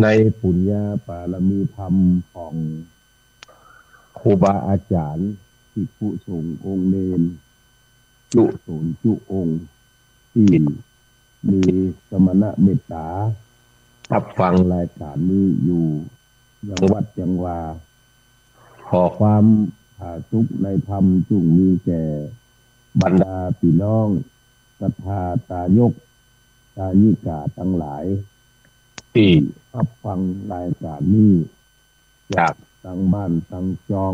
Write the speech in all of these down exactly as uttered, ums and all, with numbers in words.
ในปุญญาปารมีธรรมของครูบาอาจ๋ารย์ ภิกขุสงฆ์องค์เณร จุโสณจุองค์ ตี้มีสมณะเมตต๋า ฮับฟังรายก๋านนี้อยู่ยังวัดยังวา ขอความผาสุกในธรรมจุ่งมีแก่บรรดาปี้น้องศรัทธาตายกตายิกาตังหลาย ตี้ฮับฟังรายก๋านนี้ จากตังบ้านตังจอง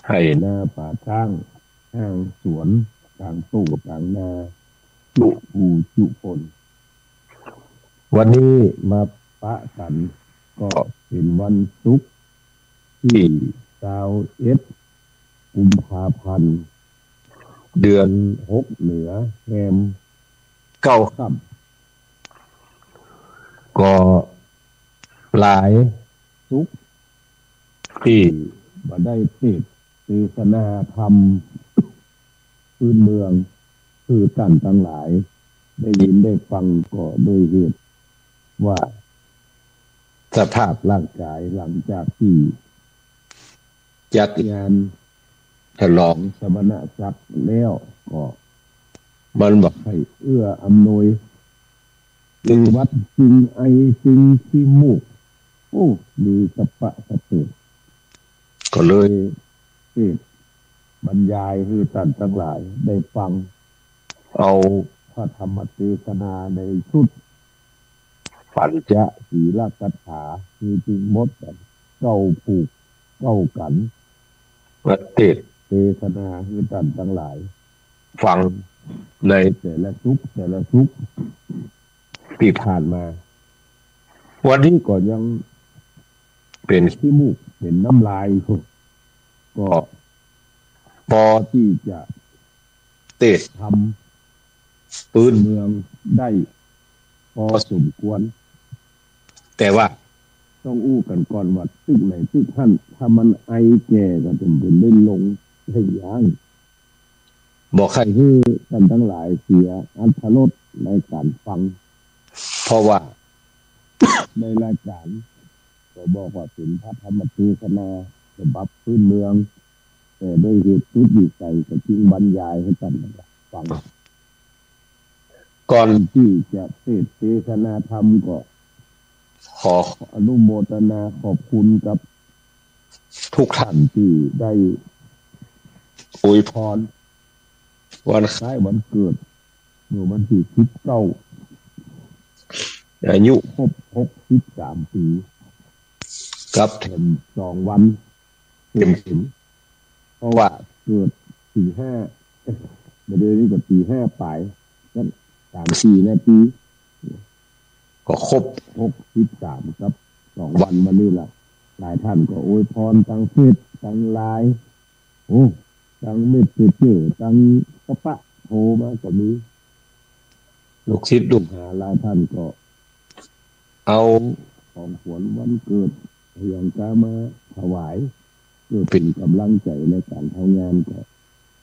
ไฮ่นาป่าช้าง ห้างสวน ก๋างตู้ก๋างนา จุผู้จุคน วันนี้มาปะกั๋นก็เป๋นวันศุกร์ตี้ซาวเอ็ด กุมภาพันธ์ เดือนหกเหนือแฮมเก้าค่ำ ก็หลายสุขตี้บ่ได้เตสน์เตสนาธรรมปื๊นเมือง หื้อต้านตังหลายได้ยินได้ฟัง ก็โดยเหตุว่าสภาพร่างก๋ายหลังจากตี้ จัดงานฉลองสมณศักดิ์แล้วก็มันบ่ใค่เอื้ออำนวย ตึงหวัด ตึงไอ ตึงขี้มูก โอ้ มีสะปะสะเปะ ก็เลยเตสน์บรรยายหื้อต้านตังหลายได้ฟัง เอาพระธรรมเตสนาในชุด ปัญจศีลกัตถา คือตึงหมดกั๋นเก้าผูกเก้ากั๋น มาเตสน์เตสนาหื้อต้านตังหลายฟังในแต่ละศุกร์แต่ละศุกร์ตี้ผ่านมา วันนี้ก็ยังเป๋นขี้มูกเป๋นน้ำลายอยู่ ก็ปอตี้จะ เตสน์ธรรมปื๊นเมืองได้ปอสมควร แต่ว่าต้องอู้กั๋นก่อนว่าตึกไหนตึกหั้น ถ้ามันไอแก่ก็จะเป๋นได้ลงได้ย้าง บ่ใค่หื้อต้านตังหลายเสียอรรถรสในก๋านฟัง เพราะว่าในรายก๋านก็บอกว่าเป๋นพระธรรมเตสนาฉบับปื๊นเมือง แต่โดยเหตุสุดวิสัยก็จึงบรรยายหื้อต้านตังหลายฟัง ก่อนตี้จะเตสน์เตสนาธรรมก็ขออนุโมทนาขอบคุณกับทุกท่านตี้ได้อวยพรวันคล้ายวันเกิดเมื่อวันตี้สิบเก้า อายุครบหกสิบสามปี๋ กับแถมสองวัน เต็มๆ เพราะว่าเกิดตีห้า บ่าเดี๋ยวนี้ก็ตีห้าป๋าย ก็สามสี่นาที ก็ครบหกสิบสามกับสองวันมานี่ละ หลายท่านก็อวยพรตังเฟซตังไลน์ โอ้ ตังเมสเซนเจอร์ ตังกระปะโทรมาก็มี ลูกศิษย์ลูกหาหลายท่านก็ เอาของขวัญวันเกิดอะหยังกามาถวาย เพื่อเป๋นก๋ำลังใจ๋ในก๋านทำงาน ก็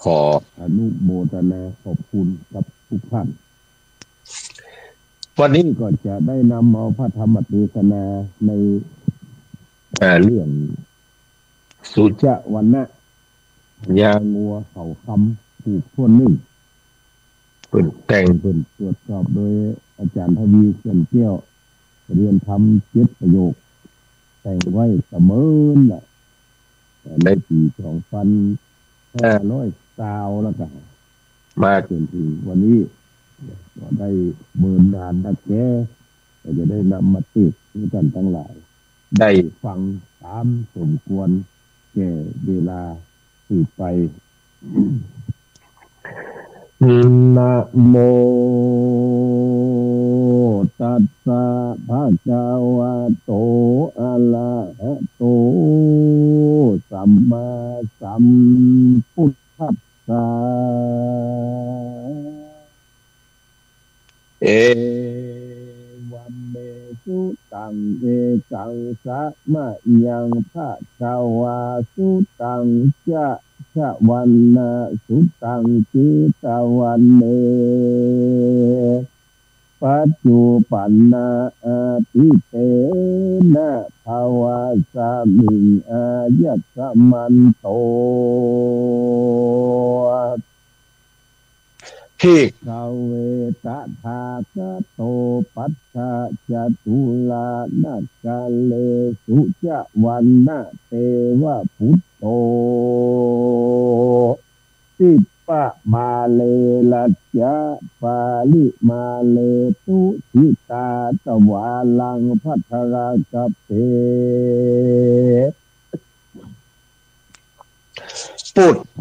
ขออนุโมทนาขอบคุณกับทุกท่าน วันนี้ก็จะได้นำเอาพระธรรมเตสนาใน เอ่อ เรื่องสุจวัณณะ พญางัวเขาคำ ผูกถ้วนนึ่ง เปิ้นแต่ง เปิ้นตรวจสอบโดยอาจ๋ารย์ทวี เขื่อนแก้ว เรียนธรรมเจ็ดประโยค แต่งไว้ตะเมินน่ะ ในปี๋สองปันห้าร้อยซาวแล้วก็ มาจ๋นถึงวันนี้ ก็ได้เมินนานนักแล ก็จะได้นำมาเตสน์หื้อต้านตังหลาย ได้ฟังต๋ามสมควรแก่เวลาสืบไป นะโมตัสสะ ภะคะวะโต อะระหะโต สัมมาสัมพุทธัสสะ เอวัมเม สุตัง เอกัง สะมะยัง ภะคะวา สุตัง จะ ชะวัณณะ สุตัง เจตะวัณเณ ปัจจุปันนา อะทิเตนะ ภะวะสะมิง อายัสมันโต ภิกขะเว ตถาคโต ปัจจะจตุรานะกะเรสุ จะวัณณะเตวะปุตโต ติปปะมาเล รัจจะปาลิมาเล ตุสิตาตะวาลัง ภัททะรักขะเป ปุตโธ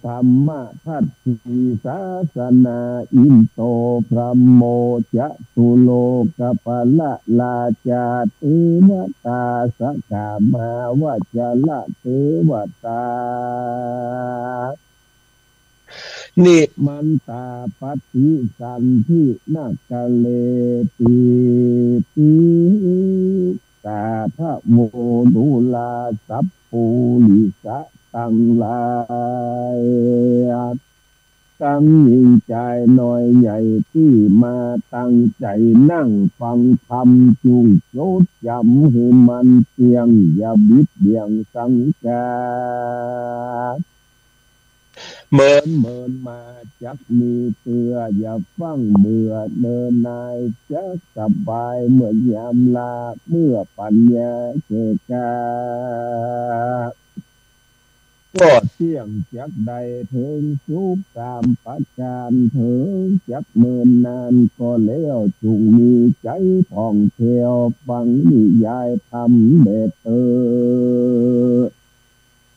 ธัมมะทัตถี สาสะนาอินโต พรหมโมจะตุโลกะปาละ ราชาเตวะตา สะขะมาวะชะระเตวะตา นิมันตา ปะฏิสันทินะกะเรติ ติสสาทะโว ดูราสัปปุริสะตังหลาย ตังญิงจายน้อยใหญ่ ตี้มาตั้งใจ๋นั่งฟังธรรม จุ่งจดจ๋ำหื้อมันเตี้ยง อย่าบิดเบี่ยงสังกา เมินเมินมาจักมีเตื้อ อย่าฟั่งเบื่อเนินนาย จักสบายเมื่อยามลา เมื่อปัญญาแก่กล้า ก็เตี้ยงจักได้เถิงสุขสามประก๋าน เถิงจักเมินนานก็แล้ว จุ่งมีใจ๋ผ่องแผ้ว ฟังนิยายธรรมแด่เต๊อะ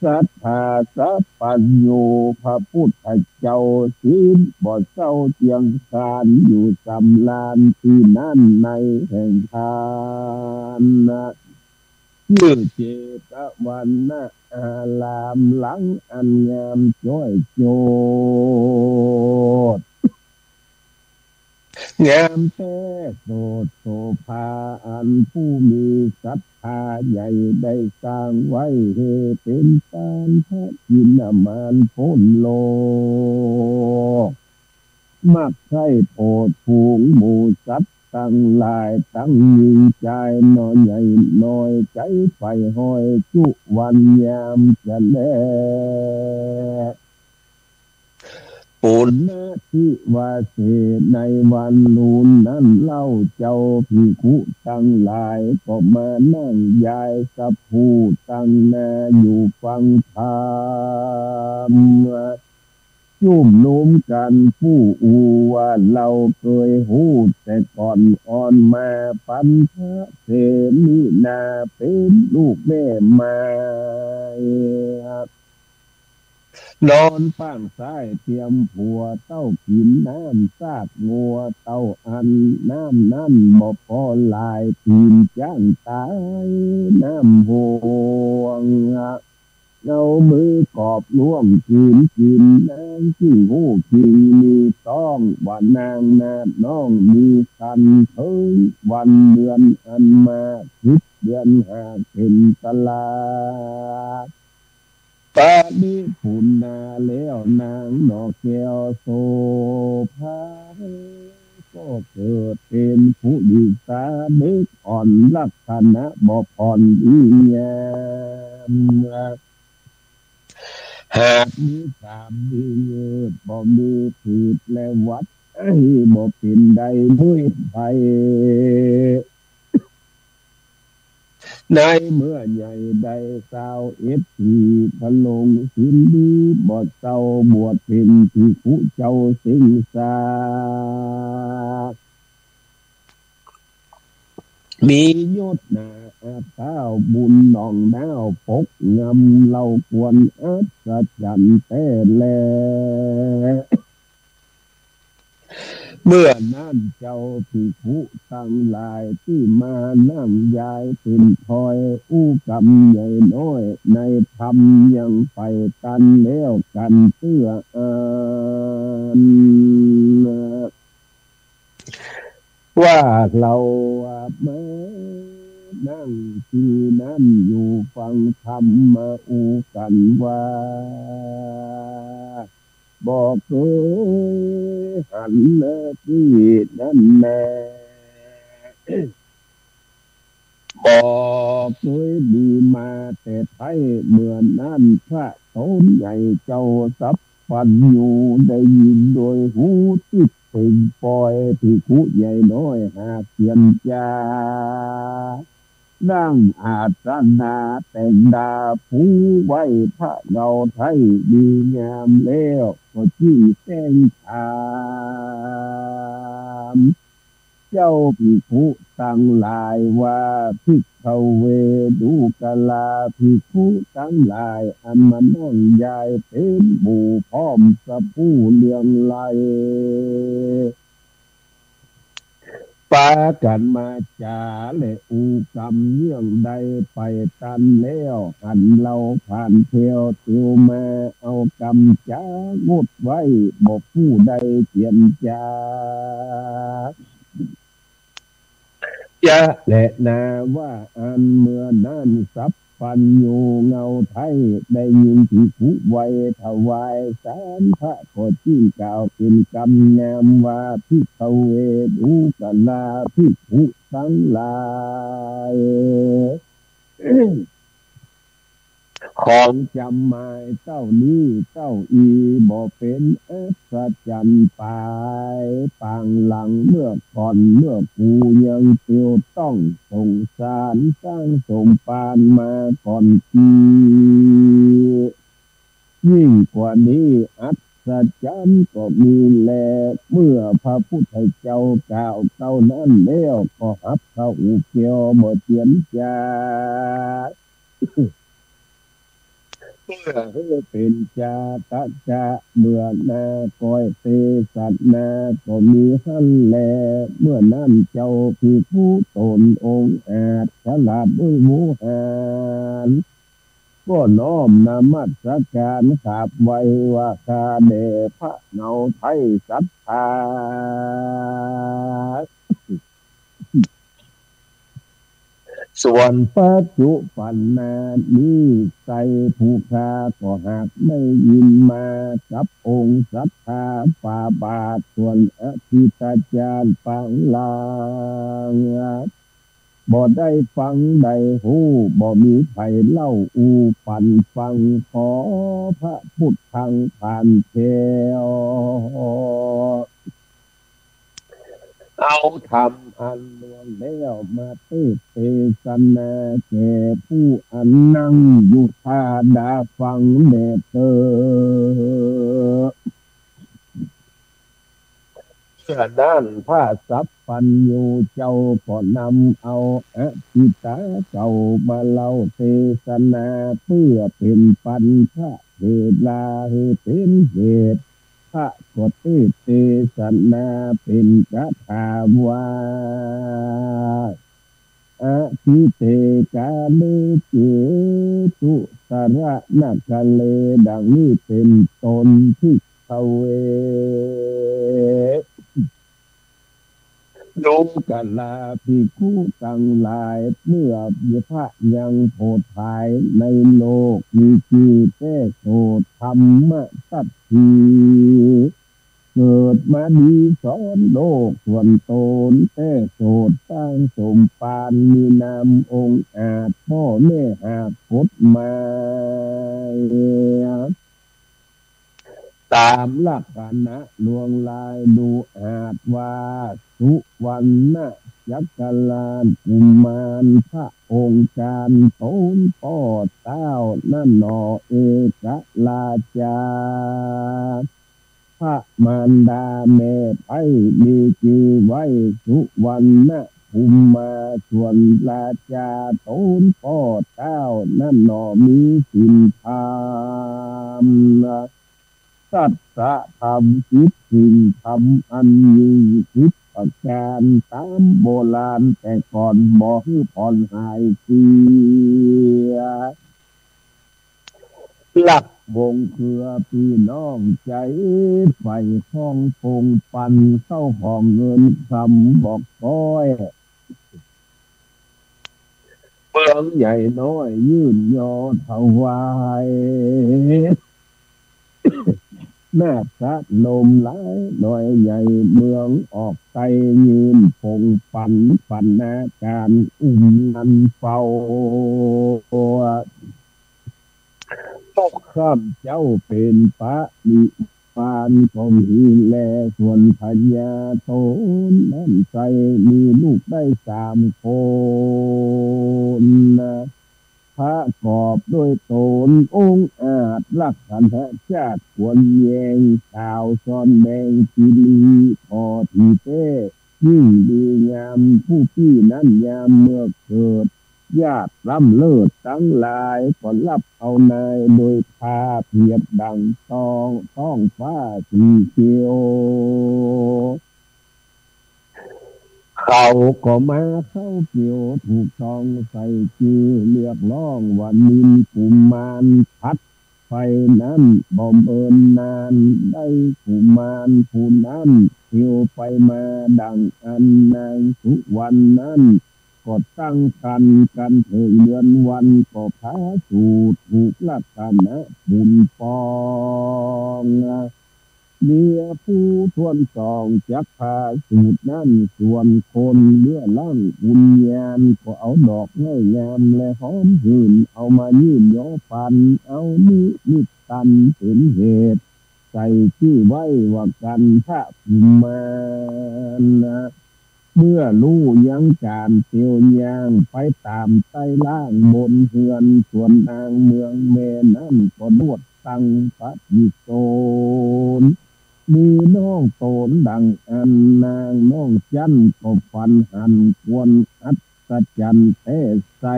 ศรัทธาสัพพัญญู พระพุทธเจ้า ศีลบ่เศร้าเจียงคาน อยู่สำราญตี้นั่นในแห่งทาน จื้อเจตวันนะอาราม หลังอันงามจ้อยโจด งามแต๊โสดโสภา อันผู้มีศรัทธาใหญ่ได้สร้างไว้ หื้อเป๋นตานพระจินมานป๊นโลก มักใคร่โผดฝูงหมู่สัตว์ตังหลาย ตังญิงจายน้อยใหญ่น้อย ใจ๋ใฝ่ฮอยจุวันยามจะแล ปุณณทิวาเส ในวันลูนนั้นเล่า เจ้าภิกขุตังหลาย ก็มานั่งยายสะพูตั้งหน้าอยู่ฟังธรรม จุมนุมกั๋น ผู้อู้ว่าเฮาเกยฮู้แต่ก่อน อ่อนมาปันพระเสนีนา เป๋นลูกแม่ไม้ นอนป้างซ้ายเตียมผัว เต้ากิ๋นน้ำซากงัว เต้าอั้นน้ำนั้นบ่ปอหลาย ตี๋นจ๊างต๋ายน้ำฮวง เอามือกอบล่วงกิ๋น กิ๋นนางจึ่งฮู้จริงมีต๊อง ว่านางนาฏน้องมีครรภ์ เถิงวันเดือนอันมา สิบเดือนหากเป๋นสลา ปริปุณณาแล้วนางหน่อแก้วโสภา ก็เกิดเป๋นปุริสาเด็กอ่อน ลักษณะบ่ผ่อนดีงาม หากมีสามดีเลิศ บ่มีผิดและหวัด บ่เป๋นใดด้วยภัย ในเมื่อใหญ่ได้ซาวเอ็ดปี๋ พระลงศีลดีบ่เศร้า บวชเป๋นภิกขุเจ้าเซ็งซา มียศหนาอัตภาพบุญหนองน้าวปกงำ เฮาควรอัศจรรย์แต๊แล เมื่อนั้นเจ้าภิกขุตังหลายตี้มานั่งยายเป๋นถ้อย อู้กำใหญ่น้อยในธรรมยังไปตันแล้วกั๋นเตื้ออั้น ว่าเฮามานั่งตี้นั้นอยู่ฟังธรรม มาอู้กั๋นว่า บ่เกยหันนาตี้นั้นนา บ่เกยมีมาแต่ไท้ เมื่อนั้นพระต๋นใหญ่เจ้าสัพพัญญูได้ยินโดยหู จึงเป่งปอยภิกขุใหญ่น้อยหากเจียรจา นั่งอาสนะแต่งดาผู้ไหว้พระเงาไท้ดีงามแล้ว ก็จึงแจ้งถาม เจ้าภิกขุตังหลายว่า ภิกขเว ดูกราภิกขุตังหลาย อันมานั่งยายเป๋นหมู่พร้อมสัพผู้เลื่องไล ปากั๋นมาจ๋าและอู้กำเยื่องใดไปตันแล้ว หันเฮาผ่านแถวเตียวมา เอากำจ๋างดไว้ บ่ผู้ใดเจียรจา จะแลนาว่าอั้น เมื่อนั้นสัพพัญญูเงาไท้ได้ยินภิกขุไหว้ถวายสารพระ ก็จึงกล่าวเป๋นกำงามว่า ภิกขเว ดูกราภิกขุตังหลาย ของจ๋ำหมายเต้านี้เต้าอี้ บ่เป๋นอัศจรรย์ไป ปางหลังเมื่อก่อน เมื่อกูยังเตียวต้องสงสาร สร้างสมภารมาก่อนตี้ ยิ่งกว่านี้อัศจรรย์ก็มีแล เมื่อพระพุทธเจ้ากล่าวเต้านั้นแล้ว ก็หับเข้าแก้วบ่เจียรจา เพื่อหื้อเป๋นจาตะจะ เมื่อนาก้อยเตสนาก็มีหั้นแล เมื่อนั้นเจ้าภิกขุต๋นองอาจฉลาดด้วยโวหาร ก็น้อมนมัสการกราบไหว้ว่า ข้าแด่พระเงาไท้ศรัทธา ส่วนปัจจุบันนานี้ไซร้ผู้ข้าก็หากได้ยินมากับองค์ศรัทธาฝาบาท ส่วนอธิตาจารย์ปางลาง บ่ได้ฟังได้ฮู้ บ่มีใผเล่าอู้ปันฟัง ขอพระพุทธังผ่านแถว เอาธรรมอันล่วงแล้วมาเตสน์เตสนาแก่ผู้อันนั่งอยู่ท่าดาฟังแด่เต๊อะ เมื่อนั้นพระสัพพัญญูเจ้าก็นำเอาอธิตาเก่ามาเล่าเตสนา เพื่อเป๋นปันพระเถรา หื้อเป๋นเหตุ พระก็เตสน์เตสนาเป๋นคาถาว่า อธิเต กาเล เจตุสรณคาเล ดังนี้เป๋นต้น ภิกขเว ดูกราภิกขุตังหลาย เมื่อพระยังโผดผายในโลก มีจื้อแต๊โสตธรรมสัตถี เกิดมาดีสอนโลกส่วนต๋น แต๊โสตสร้างสมภาร มีนามองอาจ ป้อแม่หากกฎหมาย ต๋ามลักษณะลวงลายดูอาจว่า สุวรรณจักราชกุมาร พระองค์การต๋นป้อเต้านั้นหนอ เอกราชา พระมารดาแม่ไพร่ มีจื้อไว้สุวรรณกุมาร ส่วนราชาต๋นป้อเต้านั้นหนอ มีศีลธรรม สัจจะธรรม สิบสิ่งธรรมอันยิ่งสิบประก๋าน ต๋ามโบราณแต่ก่อน บ่หื้อผ่อนหายเสีย ลักวงเครือปี้น้อง ใจ๋ใฝ่ของปงปัน เข้าของเงินคำบอกก้อย เมืองใหญ่น้อยยื่นยอถวาย นาฏสนมหลายน้อยใหญ่เมืองออกไต้ ยื่นปงปันปัณณาการอุ้มนันเฝ้า นกข้ามเจ้าเป๋นปริวารก็มีแล ส่วนพญาโตนนั้นไส้มีลูกได้สามคน ประกอบด้วยโตนองอาจ ลักขณะชาติควรแยง ขาวซ้อนแดงกิรี ข้อตี้แต๊ยิ่งดีงาม ผู้ปี้นั้นยามเมื่อเกิด ญาติล้ำเลิศตังหลาย ก็ฮับเอานายโดยพาเปรียบดั่งตอง ท้องฟ้าสีเขียว เขาก็มาเข้าเกี่ยวถูกต้อง ใส่จื้อเรียกฮ้องว่านิลกุมาร ผัดไปนั้นบ่เมินนาน ได้กุมารผู้นั้นเตียวไปมาดั่งอั้น นางสุวรรณนั้นก็ตั้งครรภ์กั๋นเถิงเดือนวัน ก็ผาสูติถูกลักขณะปุนป๋อง เมียผู้ถ้วนสองจักผาสูตินั้น ส่วนคนเรื้อรังบุญญาณ ก็เอาดอกไม้งามและหอมหื่น เอามายื่นยอปัน เอานิมิตตันเป๋นเหตุ ใส่จื้อไว้ว่ากันทะกุมาร เมื่อฮู้ยังก๋านเตียวย่างไปต๋ามใต้ล่างบนเฮือน ส่วนนางเมืองแม่นั้นก็นวด ตั้งปฏิโสน มีน้องโตนดั่งอั้น นางน้องจันก็ฝันหันควรอัศจรรย์แต๊ไส้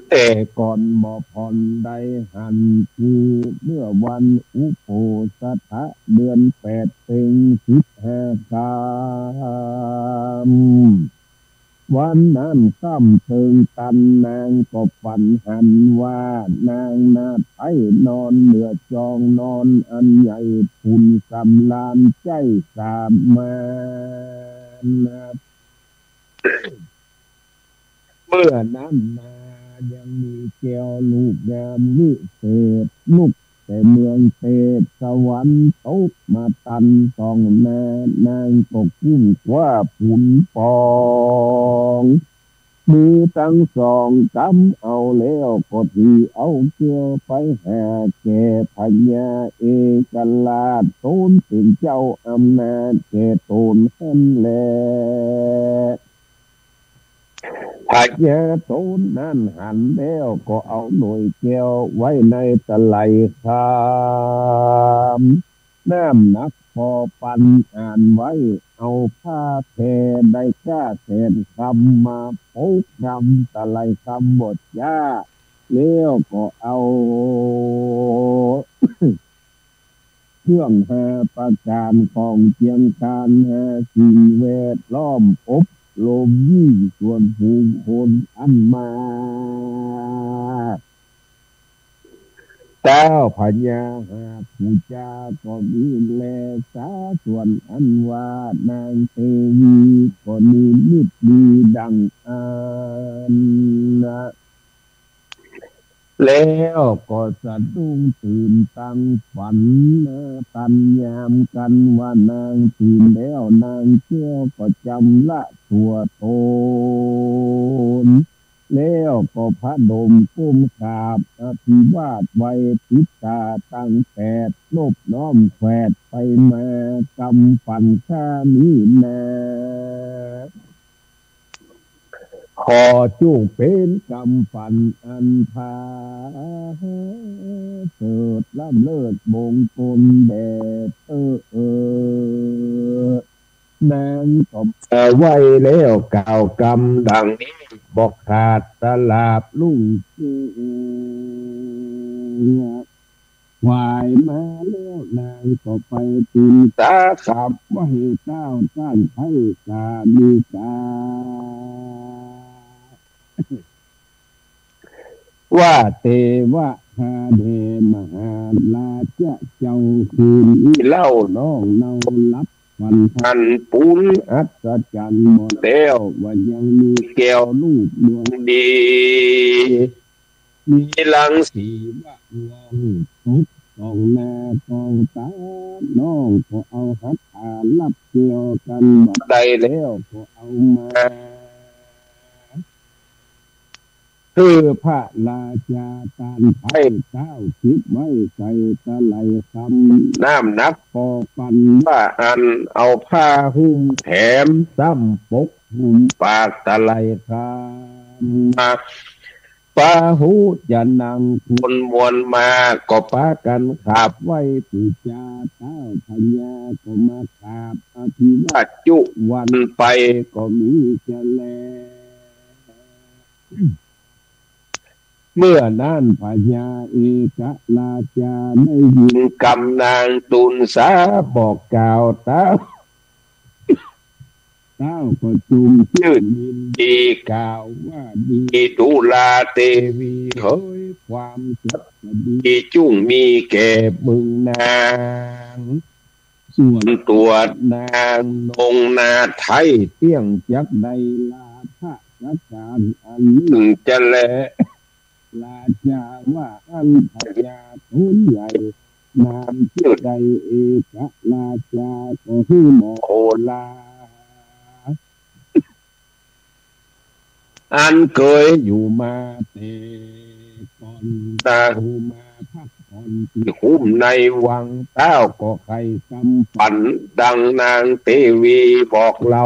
แต่ก่อนบ่ผ่อนได้หัน คือเมื่อวันอุโปสถะเดือนแปดเพ็งสิบห้าค่ำ วันนั้นค่ำเติงตัน นางก็ฝันหันว่านางนาฏไท้นอนเหนือจองนอนอันใหญ่ ปูนสำราญใจ๊สามาน เมื่อนั้นนายังมีแก้วลูกงามวิเศษ ลุกแต่เมืองเปตสวรรค์ตกมาตันต่องหน้า นางก็กุ้มคว้าปูนป๋อง มือตังสองกำเอาแล้วก็ถือเอาแก้วไปหาแก่พญาเอกราช โตนเป๋นเจ้าอำนาจแก่โตนหั้นแล พญาโตนนั้นหันแล้วก็เอาหน่วยแก้วไว้ในตะไลคาม น้ำหนักปอปันอ่านไว้ เอาผ้าแพรได้ก้าแสนกำมาปกดำตะไลคามบ่จ้า แล้วก็เอา เครื่องห้าประก๋านของเจียงคานห้าสิ่งแวดล้อมอบรมยิ่งส่วนฝูงคนอันมาก เจ้าพญาหากผู้จาก็มีแล สาส่วนอันว่านางเตวีก็นิมิตดีดั่งอั้น แล้วก็สะดุ้งตื่นตังฝัน ตันยามกั๋นว่านางตื่นแล้ว นางแก้วก็จำละตั๋วตน แล้วก็ผะดมก้มกราบอภิวาทไหว้ติดต๋าตังแปด นบน้อมแขวดไปมากำฝันข้านี้นา ขอจุ่งเป๋นกำฝันอันผาเสริฐล้ำเลิศมงคลแด่เต้อ เออ นางก็มาไหว้แล้วกล่าวกำดังนี้ บ่ขาดสลาบลุ่ง ไหว้มาแล้วนางก็ไปตูนสาขาบไหว้เต้าต้านไท้กามิกา ว่าเตวะ ข้าแด่มหาราชะเจ้า คืนนี้เล่าน้องเนาหลับฝันหันปูนอัศจรรย์หมดแล้ว ว่ายังมีแก้วลูกดวงดี มีรังสีว่า วงตกต้องหน้าต้องต๋า น้องก็เอาหัตถาลับแก้วกั๋นบ่ได้แล้วก็เอามา หื้อพระราชาต้านไพร่เต้าเก็บไว้ใส่ตะไหล่คำ น้ำหนักปอปันว่าอั้น เอาผ้าหุ้มแถมซ้ำปกหุ้มปากตะไหล่คำมา ปาหุจะนังคนมวลมาก็ปากั๋นกราบไหว้ปู๋จา เต้าพญาก็มากราบอภิวาทจุวันไปก็มีจะแล เมื่อนั้นพญาเอกราชาได้ยินกำนางตูนสาบอกกล่าวเต้า เต้าก็จุ่มจื้นยินดีกล่าวว่าดี ดูราเตวีเหย ความสัตย์ดีจุ่งมีแก่มึงนาง ส่วนตั๋วนางนงนาไท้เตี้ยงจักได้ลาภะสการอันนึ่งจะแล ราชาว่าอั้น พญาโตนใหญ่นามจื้อใด เอกราชาก็หื้อหมอโอฬาร อันเกยอยู่มาแต่ก่อน ตาหูมาพักผ่อนตี้คุ้มในวัง เต้าก็ใค่สำฝันดังนางเตวีบอกเล่า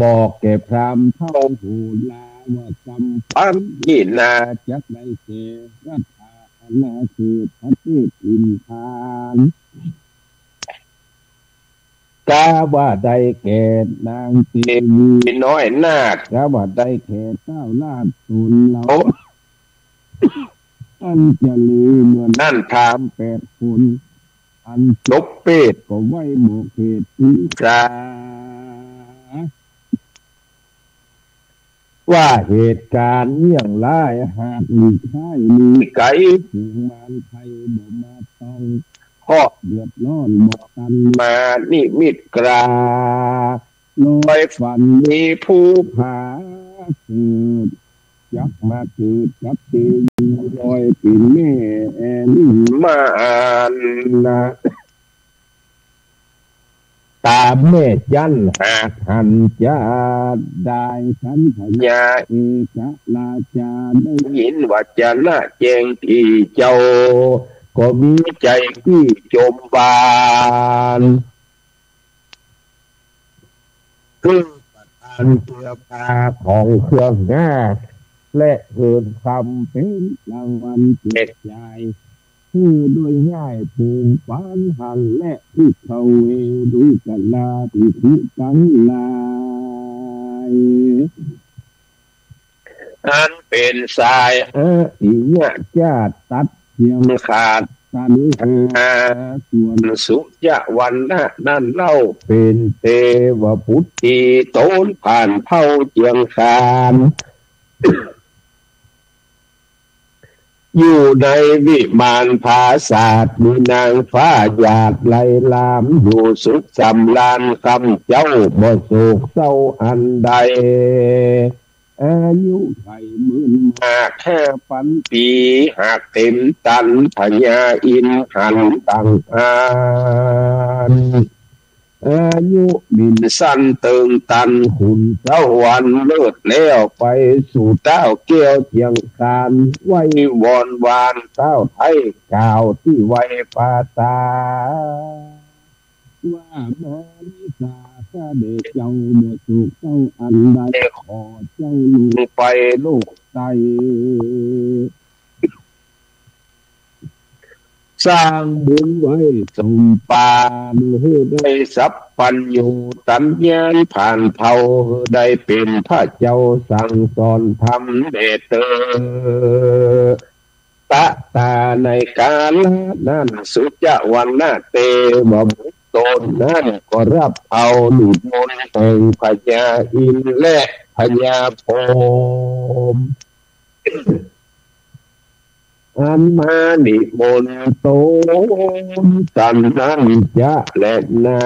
บอกแก่พราหมณ์เฒ่าโหราว่าสำฝันนี้นาจักได้แก่รัตถาอาณาเขตประเทศถิ่นฐาน กาว่าได้แก่นางเตวีน้อยนาค กาว่าได้แก่เต้าราชโสณเหล่า อันเจริญ เมื่อนั้นพราหมณ์แปดคน อันจบเปตก็ไหว้บอกเหตุพิสา ว่าเหตุก๋ารณ์เยี่ยงร้ายหากหลีกห้ายหลีกไก๋ ฝูงมารไทยบ่มาต้อง เคราะห์เดือดร้อนบ่ตันมา นิมิตกล้าลอยฝันมีผู้ผาเกิด จักมาเกิดกับเตวีลอยเป๋นแม่แอ่นมานนา ต๋ามแม่จั๊นหากหันจะได้ ครั้นพญาเอกราชาได้ยินวจนะแจ้งตี้เจ้า ก็มีใจ๋ปี้จมบาน คือประทานเสื้อผ้าของเครื่องหน้า และเหินคำเป๋นรางวัลแจกจ่าย คือโดยง่ายผูกปานหั้นแล ภิกขเว ดูกราภิกขุตังหลาย อันเป๋นสายอริยะจาติตัดเสี้ยงขาดตัณหา ส่วนสุจวรรณะนั้นเล่าเป๋นเตวปุตรี โตนผ่านเผ่าเจียงคาน อยู่ในวิมานผาสาท มีนางฟ้าหยาดไหลลาม อยู่สุขสำราญคำเจ้า บ่โศกเศร้าอันใด อายุไขหมื่นมากห้าปันปี๋ หากเต๋มตัน พญาอินทร์หันดังอั้น อายุหมิ่นสั้นเติงตัน ขุนเจ้าวันเลิศแล้ว ไปสู่เต้าแก้วเจียงคาน ไหว้วอนวานเต้าไท้กล่าวตี้ไหว้ปาตา ว่ามาริสาข้าเดชเจ้าบ่สุขเศร้าอันใด ขอเจ้าลงไปโลกใต้ สร้างบุญไว้สมปาน หื้อได้สัพพัญญูตัญญาณผ่านเผ่า หื้อได้เป๋นพระเจ้าสั่งสอนธรรมแน่เตอ ตะตาในกาละนั้น สุจวรรณะเตวบุตรตนนั้นก็รับเอานิมนต์แห่งพญาอินทร์และพญาพรหม อันมานิมนต์ตนสันนั้นจะแลนา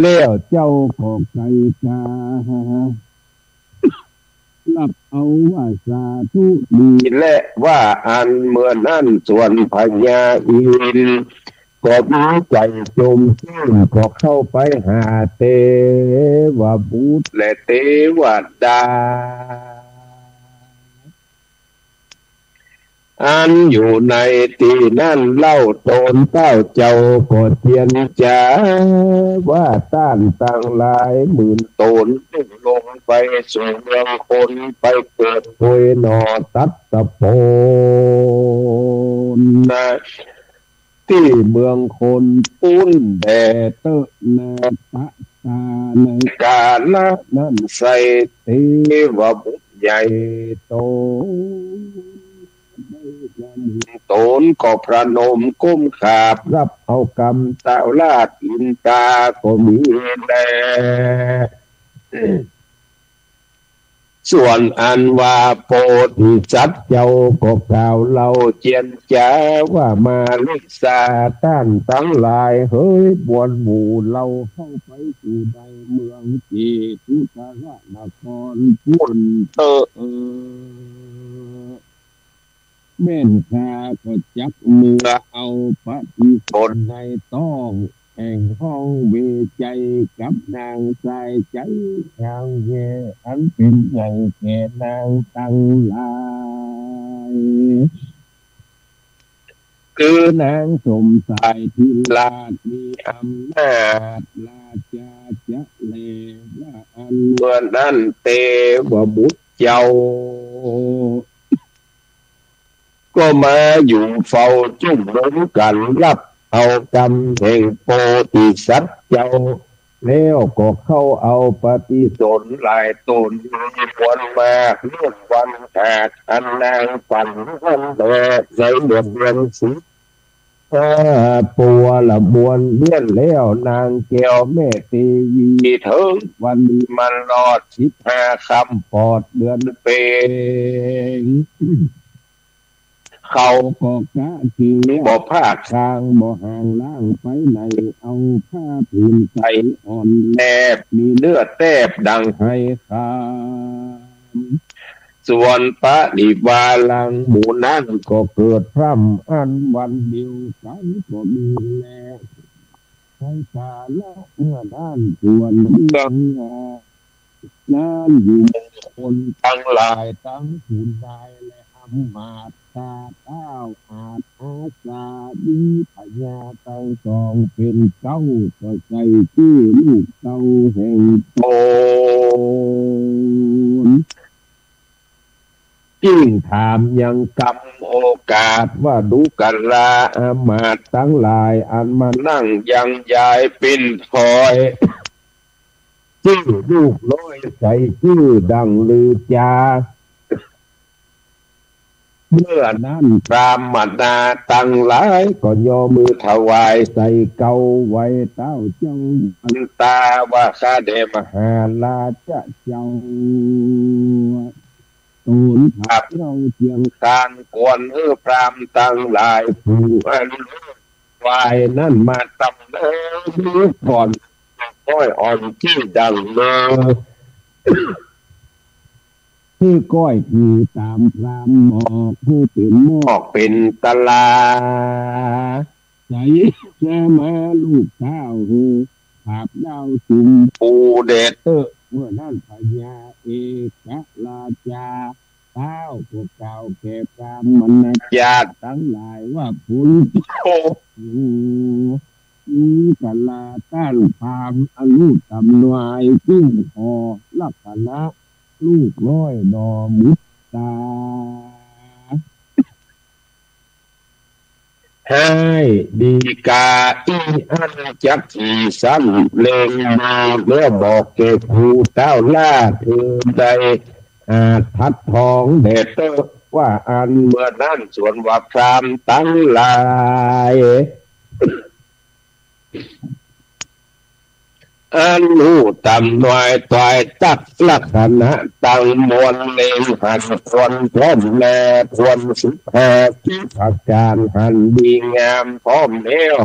แล้วเจ้าก็ไกลกา รับเอาว่าสาธุดี และว่าอั้นเมื่อนั้นส่วนพญาอินทร์ก็มีใจ๋จมจื้น ก็เข้าไปหาเตวบุตรและเตวดา อันอยู่ในตี้นั้นเล่า ต๋นเต้าเจ้าก็เจียรจาว่า ต้านตังหลายหมื่นต๋นลงไปสู่เมืองคน ไปเกิดโดยหนอ ตัดตะโพนนะ ตี้เมืองคนปู้นแด่เต๊อะนา ตะตาในกาละนั้นไส้ เตวบุตรใหญ่โต ได้นำต๋นก็ประนมก้มกราบ รับเอากำเต้าราชอินตาก็มีแล ส่วนอันว่าโพธิสัตว์เจ้าก็กล่าวเล่าเจียรจาว่า มาริสา ต้านตังหลายเหย บวนหมู่เฮาเข้าไปสู่ในเมืองเจตุสรนครปู้นเต๊อะ แม่นข้าก็จักเมือเอาปฏิสนธิในต้อง แห่งห้องเวไชกับนางสายใจ๋ นางแย่อันเป๋นใหญ่แก่นางตังหลาย คือนางสมสายทิราชมีอำนาจราชาจะแล ว่าอั้นเมื่อนั้นเตวบุตรเจ้า ก็มาอยู่เฝ้าจุ่มนุมกั๋น รับเอากำแห่งโพธิสัตว์เจ้า แล้วก็เข้าเอาปฏิสนธิหลายต๋น มีมวลมาก เมื่อวันหากอันนางฝันวันแล ในเดือนเดือนสิบห้า ปัวละมวลเวียนแล้ว นางแก้วแม่เตวี เถิงวันนี้มันรอดสิบห้าค่ำปอดเดือนเพ็ญ เขาก็กะเกณฑ์บ่พลาดทาง บ่ห่างล้างไปไหน เอาผ้าผืนใสอ่อนแนบ มีเนื้อแตบดังไหขาม ส่วนปริวารังหมู่นั้นก็เกิดพร่ำอันวันเดียวกั๋นก็มีแล ในกาละเมื่อนั้นส่วนเมือง นั้นอยู่คนตังหลายตังผู้นายและอำมาตย์ ข้าต้าวอาจอาสามีพญาตังสองเป๋นเก๊า ก็ใส่จื้อลูกเต้าแห่งต๋น จึงถามยังกำโอกาสว่า ดูกราอามาตย์ตังหลาย อันมานั่งยังยายเป๋นคอย จื้อลูกน้อยใส่จื้อดังลือจา เมื่อนั้นพราหมนาตังหลายก็ยอมมือถวายใส่เก๊าไหว้เต้าเจ้าวันตาว่า ข้าแด่มหาราชเจ้า ต๋นข้าเจ้าเจียงคานควรหื้อพราหมณ์ตังหลายผู้อันไหว้นั้นมาตำเนินก่อน ก้อยอ่อนตี้ดังเนิน หื้อก้อยคือต๋ามพราหมณ์หมอก หื้อเป๋นหมอกเป๋นตะลา ใสแลมาลูกเต้าหื้อ ผาบดาวสุมปูแด่เต๊อะ เมื่อนั้นพญาเอกราชาเต้าก็กล่าวแก่พราหมณจาติตังหลายว่า ผลโทษอยู่ อยู่กะลาต้านพราหมณ์อนุตำนวย จึงขอลักษณะลูกน้อยหน่อมุตตา ให้ดีกาอี้อั้นจักสี่ซ้ำ เล็งดูแล้วบอกแก่ผู้เต้าล่า คือได้อาจทัดทองแด่เต๊อะ ว่าอั้นเมื่อนั้นส่วนว่าพราหมณ์ตังหลาย อันฮู้ต๋ามหน่วยต๋วยตักลักษณะตังมวล เล็งหันควรพร้อมแล ควรสิบห้าสิบประก๋านหันดีงามพร้อมแล้ว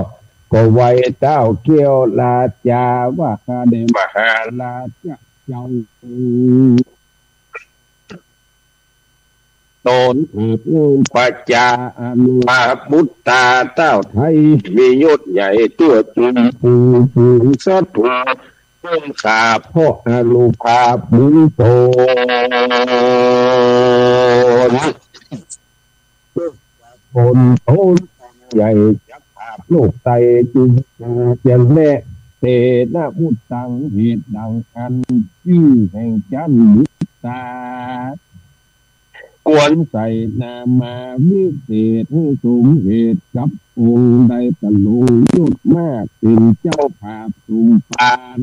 ก็ไหว้เต้าแก้วราชาว่า ข้าแด่มหาราชเจ้า ต๋นถือองค์พระจาอนุภาพบุตตา เต้าไทยมียศใหญ่ ตั๋วจุมฝูง ฝูงศัตรู เพิ่งฆ่าเพราะอนุภาพบุญต๋น ต๋น ต๋นใหญ่จักปราบโลกไตร จุมฝูงเจียงแนะ เตนะมุตตัง เหตุดังอั้น จื้อแห่งจันทร์บุตตา ควรใส่นามาวิเศษ หื้อสมเหตุกับองค์ ได้ประลงยศมาก เป๋นเจ้าปราบสมภาร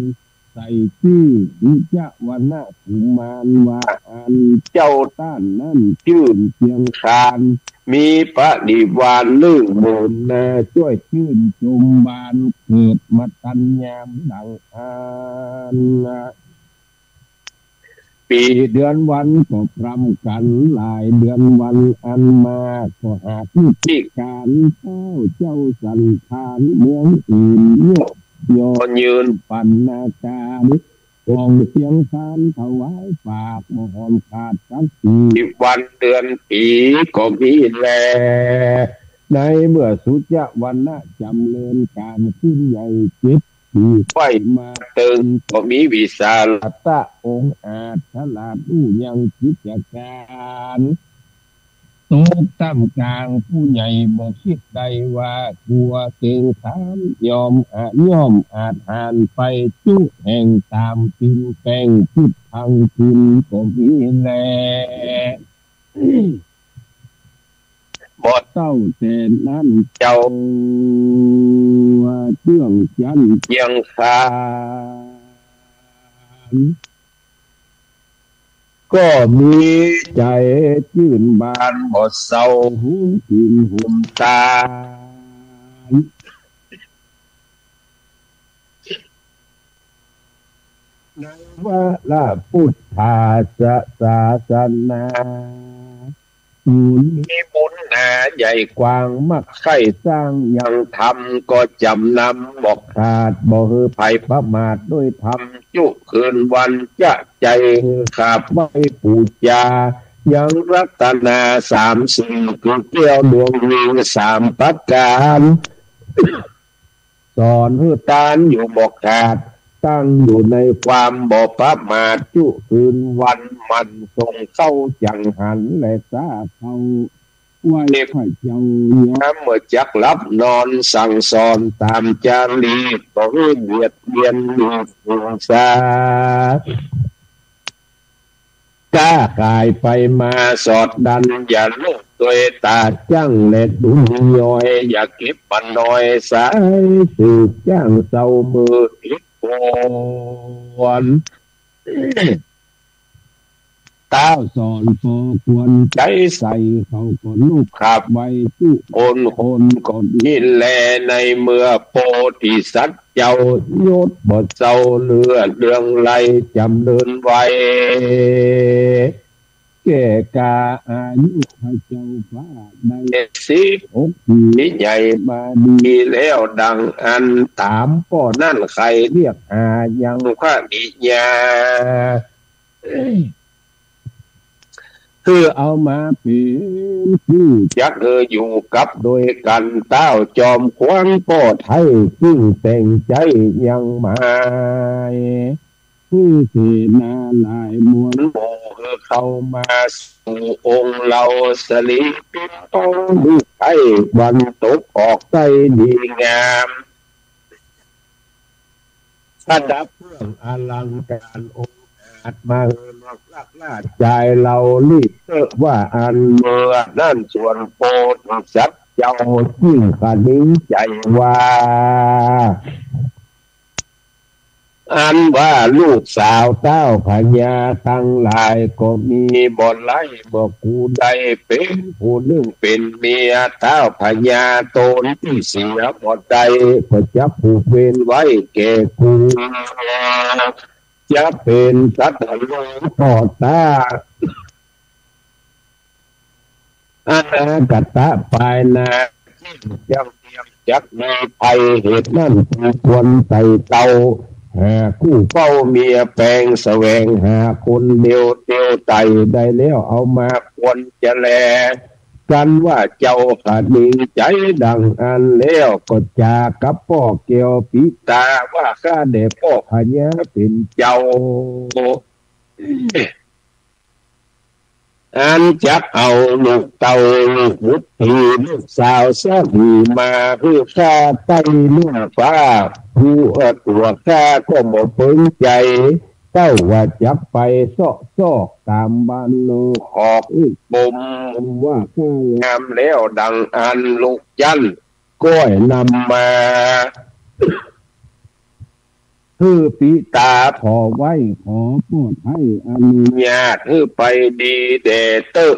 ใส่จื้อสุจวรรณกุมารว่าอั้น เจ้าต้านนั้นจื้นเจียงคาน มีปริวารนึ่งหมื่นนา จ้วยจื้นจมบาน เกิดมาตันยามดังอั้น ปี๋เดือนวันก็พร่ำกั๋น หลายเดือนวันอันมา ก็หากพิธีก๋าน เต้าเจ้าสันธานเมืองอื่น ยกยอยืนปันนาการ ของเจียงคานถวายปาก บ่หอมขาดสักที วันเดือนปี๋ก็มีแล ในเมื่อสุจวรรณะจำเริญก๋านขึ้นใหญ่เจ็ด ปี๋ไว้มาเติง ก็มีวิสาละตะองอาจ ฉลาดฮู้ยังกิจก๋าน ตกต้ามก๋างผู้ใหญ่บ่คิดได้ว่า กั๋วเกรงขาม ยอมอะ ย่อมอาจหาญไป จุแห่งต๋ามปิ่นแป้ง จุดพังพินก็มีแล บ่เต้าแต่นั้นเจ้า เจื้องจันทร์เจียงคาน ก็มีใจ๋จื้นบาน บ่เศร้าหุมกิ๋นหุมตาน ในวาระพุทธาสสาสนา บุญมีบุญหนาใหญ่กว้าง มักใค่สร้างยังธรรม ก็จ๋ำนำบ่ขาด บ่หื้อใผประมาทด้วยธรรม จุคืนวันจะใจ๋หื้อขาบไหว้ปู๋จา ยังรัตนาสามสิ่ง คือแก้วดวงมีสามประก๋าน สอนหื้อตานอยู่บ่ขาด ตั้งอยู่ในความบ่ประมาท จุคืนวันหมั่นส่งเข้าจังหัน และสาเข้าไหว้พระเจ้ายามเมื่อจักหลับนอน สั่งสอนต๋ามจารีต บ่หื้อเบียดเบียนลูกผู้สา ก้าก๋ายไปมาสอดดัน อย่าเลิกตวยต๋าจั้ง และดุลยอย อย่าเก็บบ่น้อย สายสืบจ้างเศร้ามือผิดควร เต้าสอนปอควรใจ๋ใส่ เขาก็นุบขาบไหว้จุคน คนก็มีแล ในเมื่อโพธิสัตว์ เจ้ายศบ่เศร้า เลื่อเรืองไร้จ๋ำเริญไว แก่กาอายุพระเจ้าฟ้าได้สิบหกปี๋ ใหญ่มาดีแล้วดังอั้น ต๋ามป้อนั้นใค่เรียกหายังคณิยา หื้อเอามาเป๋นคู่จัก หื้ออยู่กับโดยกั๋น เต้าจอมขวัญป้อไท้ ซึ่งแต่งใจ๋ยังหมาย หื้อเสนาหลายมวลหมู่ หื้อเข้ามาสู่องค์เฮา สะหลีปิ่นทองลูกไท้ วันตกออกใต้ดีงาม ประดับเครื่องอลังก๋านองอาจ มาหื้อลูกหลานราชจายเหล่า รีบเต๊อะว่าอั้น เมื่อนั้นส่วนโพธิสัตว์เจ้า จึงคะนึงใจ๋ว่า อันว่าลูกสาวเต้าพญาตังหลาย ก็มีบ่หลาย บ่กูได้เป๋นผู้นึ่งเป๋นเมีย เต้าพญาต๋นตี้เสียบ่ได้ ก็จะผูกเวรไว้แก่กู จะเป๋นสัตว์อันลงต่อต้า อนาคตะปายหน้า เจ้าเตรียมจักมีภัย เหตุนั้นจึงควรไต่เต้า หากู้เป้าเมียแปง แสวงหาคนเดียวเตียวไต่ ได้แล้วเอามาควรจะแล กันว่าเจ้าข้านิ่งใจ๋ดังอั้นแล้ว ก็จากับป้อแก้วปิตา ว่าข้าแด่ป้อพญาเป๋นเจ้า อันจักเอาลูกเต้าลูกบุตรีลูกสาวสามีมาหื้อข้าไต้เนื้อฟ้า ผู้ เอ่อ ตั๋วข้าก็บ่เปิงใจ๋ เต้าว่าจักไปเซาะซอกต๋ามบ้านนอก ออกลูกบ่ม ว่าข้างามแล้วดังอั้นลูกจั้น ก้อยนำมา หื้อปิตาผ่อไว้ ขอโปรดให้อนุญาต หื้อไปดีแด่เต๊อะ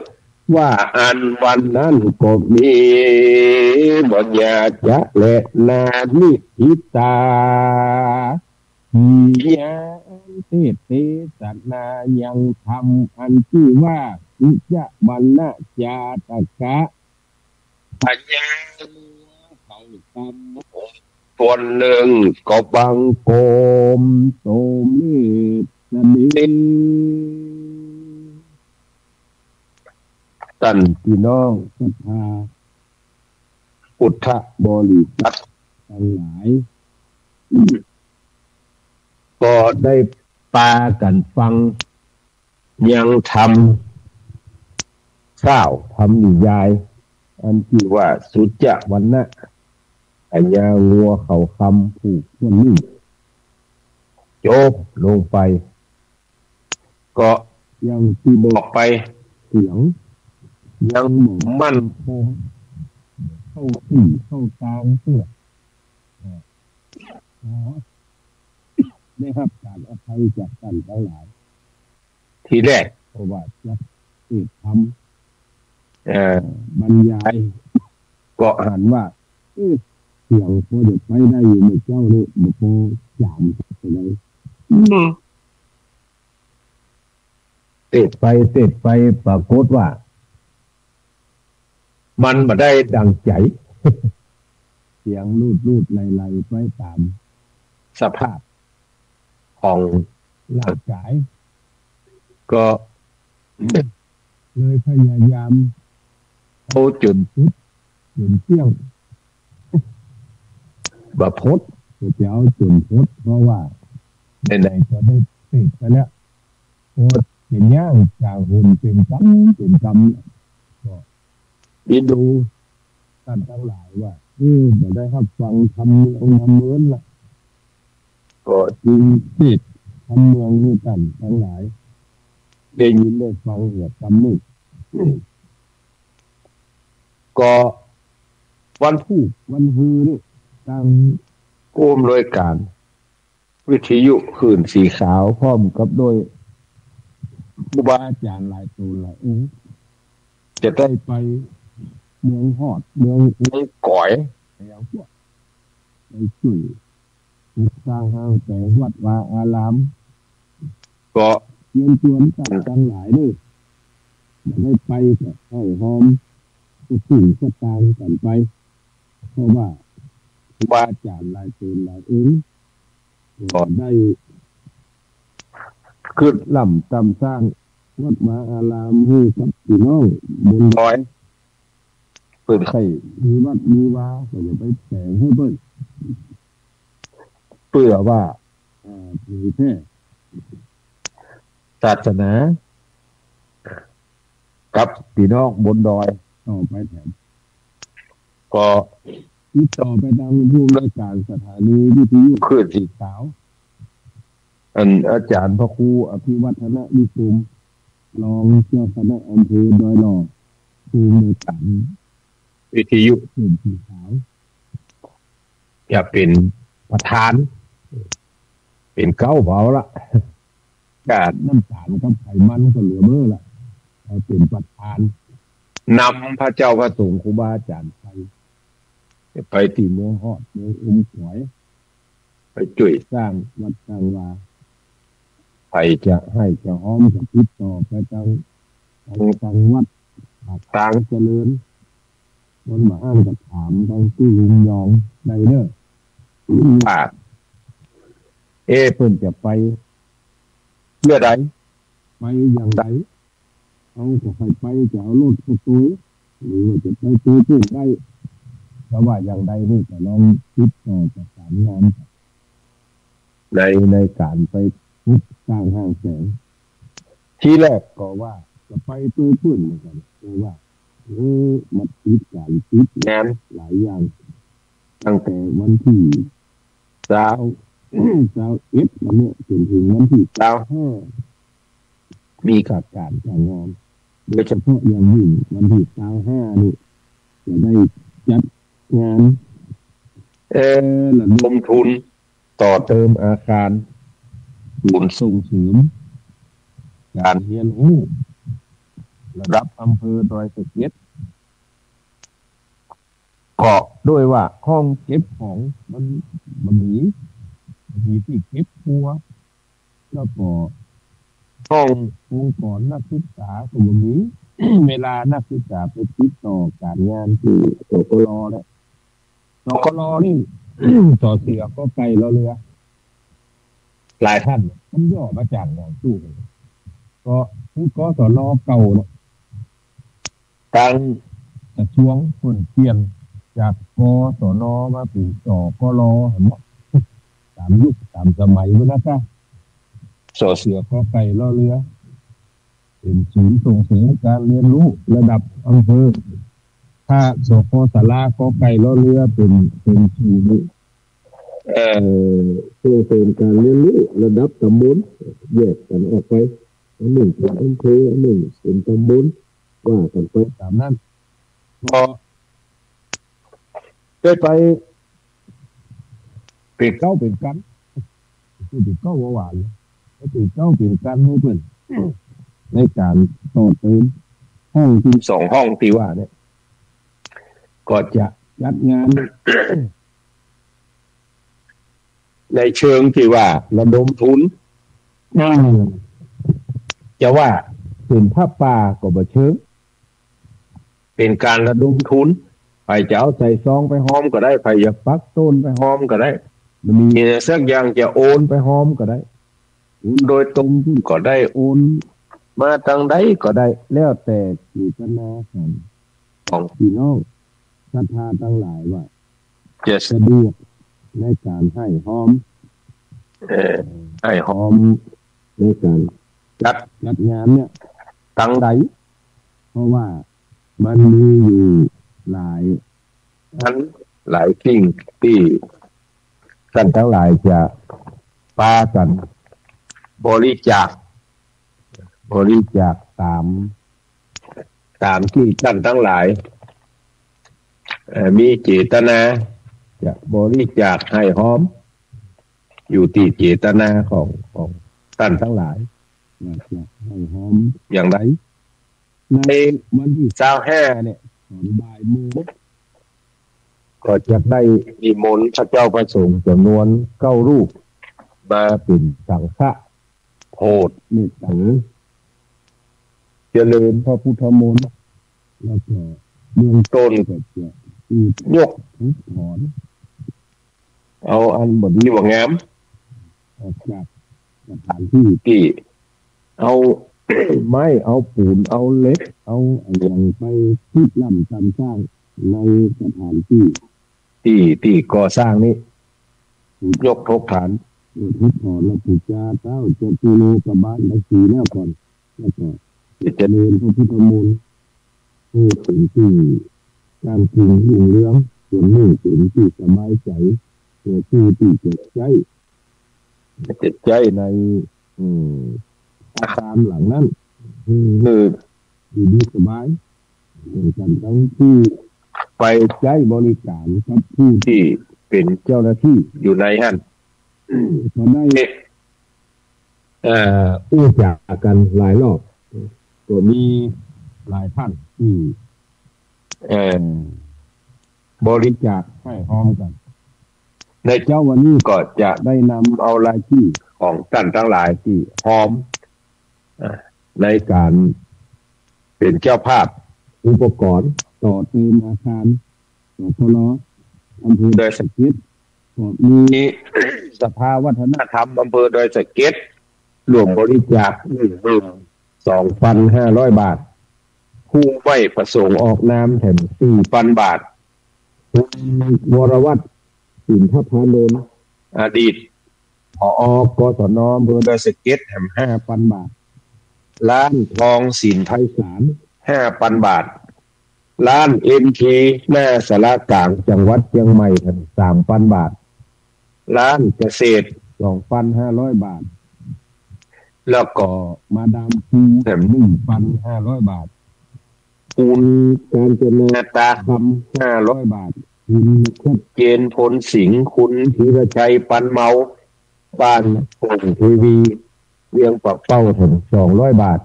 ว่าอันวันนั้นก็มี บ่อย่าจะแลนานิพิตา มียาเตศน์เตสนายังธรรม อันจื้อว่าสุจวัณณจาตกะ พญาเขาต๋ามส่วนนึ่งก็บังคมโตเมตตาเดช ต้านปี้น้องศรัทธาพุทธบริษัทตังหลาย ก็ได้ปากั๋นฟัง ยังธรรม ข้าวธรรมนิยาย อันจื้อว่าสุจวัณณะ พญางัวเขาคำผู้ข้วนนึ่ง จบลงไป ก็อย่างตี้บอกไป เสียงยังบ่มั่นคง เข้าตี้เข้าตางเตื้อ เอ่อ ขอได้ฮับก๋านอภัยจากต้านตังหลาย ทีแรก เพราะว่าจะเตสน์ธรรม เอ่อ บรรยาย ก็หันว่า เอ๊ะ เสียงพอจะไปได้อยู่เมื่อเจ๊านี้ บ่ปอจ๋ามไปไหน อืม เตสน์ไปเตสน์ไป ปรากฏว่า มันบ่ได้ดังใจ๋ เสียงลูดๆ ไหลๆ ไปต๋ามสภาพของร่างก๋าย ก็เลยพยายามเอาจ๋นสุดจ๋นเตี้ยง บ่ปด ก็จะเอาจ๋นปด เพราะว่าไหนๆ ก็ได้เตสน์ไปแล้ว ปดจะย่างจากหนเป๋นกำเป๋นกำ ก็อินดูต้านตังหลายว่า เออ บ่ได้ฮับฟังธรรมเมืองธรรมเมินละ ก็จึงเตสน์ธรรมเมืองหื้อต้านตังหลาย ได้ยินได้ฟังเหียกำนึ่ง ก็วันพูกวันฮือนี่ ตางผู้อำนวยก๋านวิทยุคลื่นสีขาว พร้อมกับโดยครูบาอาจ๋ารย์หลายต๋นหลายองค์ จะได้ไปเมืองฮอด เมือง เมืองก๋อย แล้วก็ไปจ้วย สร้างห้างแป๋งวัดวาอาราม ก็เชิญชวนต้านตังหลายเน่อ บ่ได้ไปก็ห้องหอม ก็ตุ้งสตางค์กั๋นไป เพราะว่าครูบาอาจ๋ารย์หลายต๋นหลายองค์ ก็ได้กึ๊ดล้ำต๋ามสร้างวัดวาอารามหื้อกับปี้น้องบนดอย เปิ้นใค่มีวัดมีวา ก็จะไปแป๋งหื้อเปิ้น เปื้อว่า อ่า เผยแพร่ศาสนา กับปี้น้องบนดอยต่อไปแถม ก็ติดต่อไปตางผู้อำนวยก๋านสถานีวิทยุคลื่นสีขาว อันอาจ๋ารย์พระครูอภิวัฒนวิกรม รองเจ้าคณะอำเภอดอยหล่อ ผู้อำนวยก๋านวิทยุคลื่นสีขาว จะเป๋นประธาน เป๋นเก๊าเผาละ ก็น้ำต๋าลกับไขมันก็เหลือเบ้อละ เอาเป๋นประธาน นำพระเจ้าพระสงฆ์ครูบาอาจ๋ารย์ไป ไปตี้เมืองฮอด เมืองอมก๋อย ไปจ้วยสร้างวัดสร้างวา ใผจะไห้จะฮ้อมก็ติดต่อไปตาง ตางวัดปากตางเจริญ คนบ่อั้นก็ถามตางตู้ลุงยองได้เน่อ ว่า เอ๊ะ เปิ้นจะไปเตื้อใด ไปอย่างใด เฮาก็ใค่ไป จะเอารถไปโตย หรือว่าจะไปโตยเปิ้นได้ แต่ว่าอย่างใดนี่ก็ลองติดต่อประสานงาน ใน ในก๋านไปพบก้างห้างแสง ทีแรกก็ว่าจะไปโตยเปิ้นเหมือนกั๋น แต่ว่า เออ มันติดก๋านติดงานหลายอย่าง ตั้งแต่วันตี้ซาว ซาวเอ็ดมาเนี่ย จ๋นเถิงวันตี้ซาวห้า มีขาดก๋านจ้างงาน โดยเฉพาะอย่างยิ่งวันตี้ซาวห้านี่ จะได้จัดงาน เอ่อ ระดมทุนต่อเติมอาคารศูนย์ส่งเสริมก๋านเฮียนฮู้ระดับอำเภอดอยสะเก็ด ก็ด้วยว่าห้องเก็บของมันบ่มี บ่มีตี้เก็บครัว แล้วก็ห้ององค์กรนักศึกษาก็บ่มี เวลานักศึกษาไปติดต่อก๋านงานตี้ สกล เนี่ย สกล นี่ สอเสือ กอไก่ รอเรือ หลายต้าน มันย่อมาจากหยัง ตู้ ก็คือ กศน เก่าเนาะ ตางกระทรวงเปิ้นเปลี่ยนจาก กศน มาเป๋น สกล หั้นเนาะ ต๋ามยุคต๋ามสมัยพุ้นนะจ๊ะ สอเสือ กอไก่ รอเรือ เป๋นศูนย์ส่งเสริมก๋านเฮียนฮู้ระดับอำเภอ ถ้า สกศาลา กอไก่ รอเรือ เป๋น เป๋นศูนย์ เอ่อ ส่งเสริมก๋านเฮียนฮู้ระดับต๋ำบล แยกกั๋นออกไป อันนึ่งเป๋นอำเภอ อันนึ่งเป๋นต๋ำบล ว่ากั๋นไปต๋ามนั้น ก็ได้ไปเป๋นเก๊าเป๋นกัง เป๋นเก๊าว่าหวานเลย เป๋นเก๊าเป๋นกังหื้อเปิ้น ในก๋านต่อเติมห้องตี้สองห้องตี้ว่าเนี่ย ก็จะจัดงาน ในเชิงตี้ว่าระดมทุน อืม จะว่าเป๋นผ้าป่าก็บ่เชิง เป๋นก๋านระดมทุน ใผจะเอาใส่ซองไปฮอมก็ได้ ใผจะปักต้นไปฮอมก็ได้ บ่มีสักอย่าง จะโอนไปฮอมก็ได้ โอนโดยตรงก็ได้ โอนมาตางใดก็ได้ แล้วแต่เจตนาของ ของปี้น้องศรัทธาตังหลายว่า จะสะดวกในก๋านให้ฮอม เอ่อ ให้ฮอมในก๋านจัด จัดงานเนี่ย ตางใด เพราะว่ามันมีอยู่หลายอันหลายสิ่งตี้ต้านตังหลายจะปากั๋นบริจาค บริจาคต๋าม ต๋ามตี้ต้านตังหลาย เอ่อ มีเจตนาจะบริจาคให้ฮอม อยู่ตี้เจตนาของ ของต้านตังหลาย ว่าจะให้ฮอมอย่างใด ในวันตี้ซาวห้าเนี่ย ต๋อนบ่ายโมง ก็จะได้นิมนต์พระเจ้าพระสงฆ์จ๋ำนวนเก้ารูป มาเป๋นสังฆะ โผดเมตต๋า เจริญพระพุทธมนต์ แล้วก็เบื้องต้นก็จะยกธูปถอน เอาอันบ่ดีบ่งาม ออกจากสถานตี้ ตี้เอาไม้ เอาปูน เอาเหล็ก เอาอะหยังไปทรุดร่ำตำสร้างในสถานตี้ ตี้ ตี้ก่อสร้างนี้ ยกธูปถอน ยกธูปถอนแล้วปู๋จาต๊าวจตุโลกบาลตังสี่แล้วก่อน แล้วก็เจริญพระพุทธมนต์ หื้อเป๋นตี้ก้ำกึ่งรุ่งเรือง ส่วนนี้เป๋นตี้สบายใจ๋ แก่ผู้ตี้จะใจ๊ จะใจ๊ใน อืม อาคารหลังนั้น อืม หื้ออยู่ดีสบาย เหมือนกั๋นตังผู้ไปใจ๊บริก๋านกับผู้ตี้เป๋นเจ้าหน้าตี้อยู่ในหั้น ก็ได้ เอ่อ อู้จ๋ากั๋นหลายรอบ ก็มีหลายต้านตี้ เอ่อ บริจาคให้ฮอมกั๋น ในเจ๊าวันนี้ก็จะได้นำเอารายชื่อของต้านตังหลายตี้ฮอม เอ่อ ในก๋านเป๋นเจ้าภาพอุปกรณ์ต่อเติมอาคาร สกล อำเภอดอยสะเก็ด ก็มีสภาวัฒนธรรมอำเภอดอยสะเก็ด ร่วมบริจาค หนึ่งหมื่นสองพันห้าร้อยบาท ผู้ไม่ประสงค์ออกนามแถม สี่พันบาท คุณวรวัฒน์ สินทพานนท์ อดีต ผอ.กศน. อำเภอดอยสะเก็ด แถม ห้าพันบาท ร้านทองสินไพศาล ห้าพันบาท ร้านเอ็มเค หน้าศาลากลางจังหวัดเชียงใหม่ แถม สามพันบาท ร้านเกษตร สองพันห้าร้อยบาท แล้วก็มาดามฟิน แถม หนึ่งพันห้าร้อยบาท คุณกาญจนา ตาคำ ห้าร้อยบาท คุณเจน พลสิงห์ คุณธีรชัย ปันเมา บ้านโป่งเทวี เวียงป่าเป้า แถม สองร้อยบาท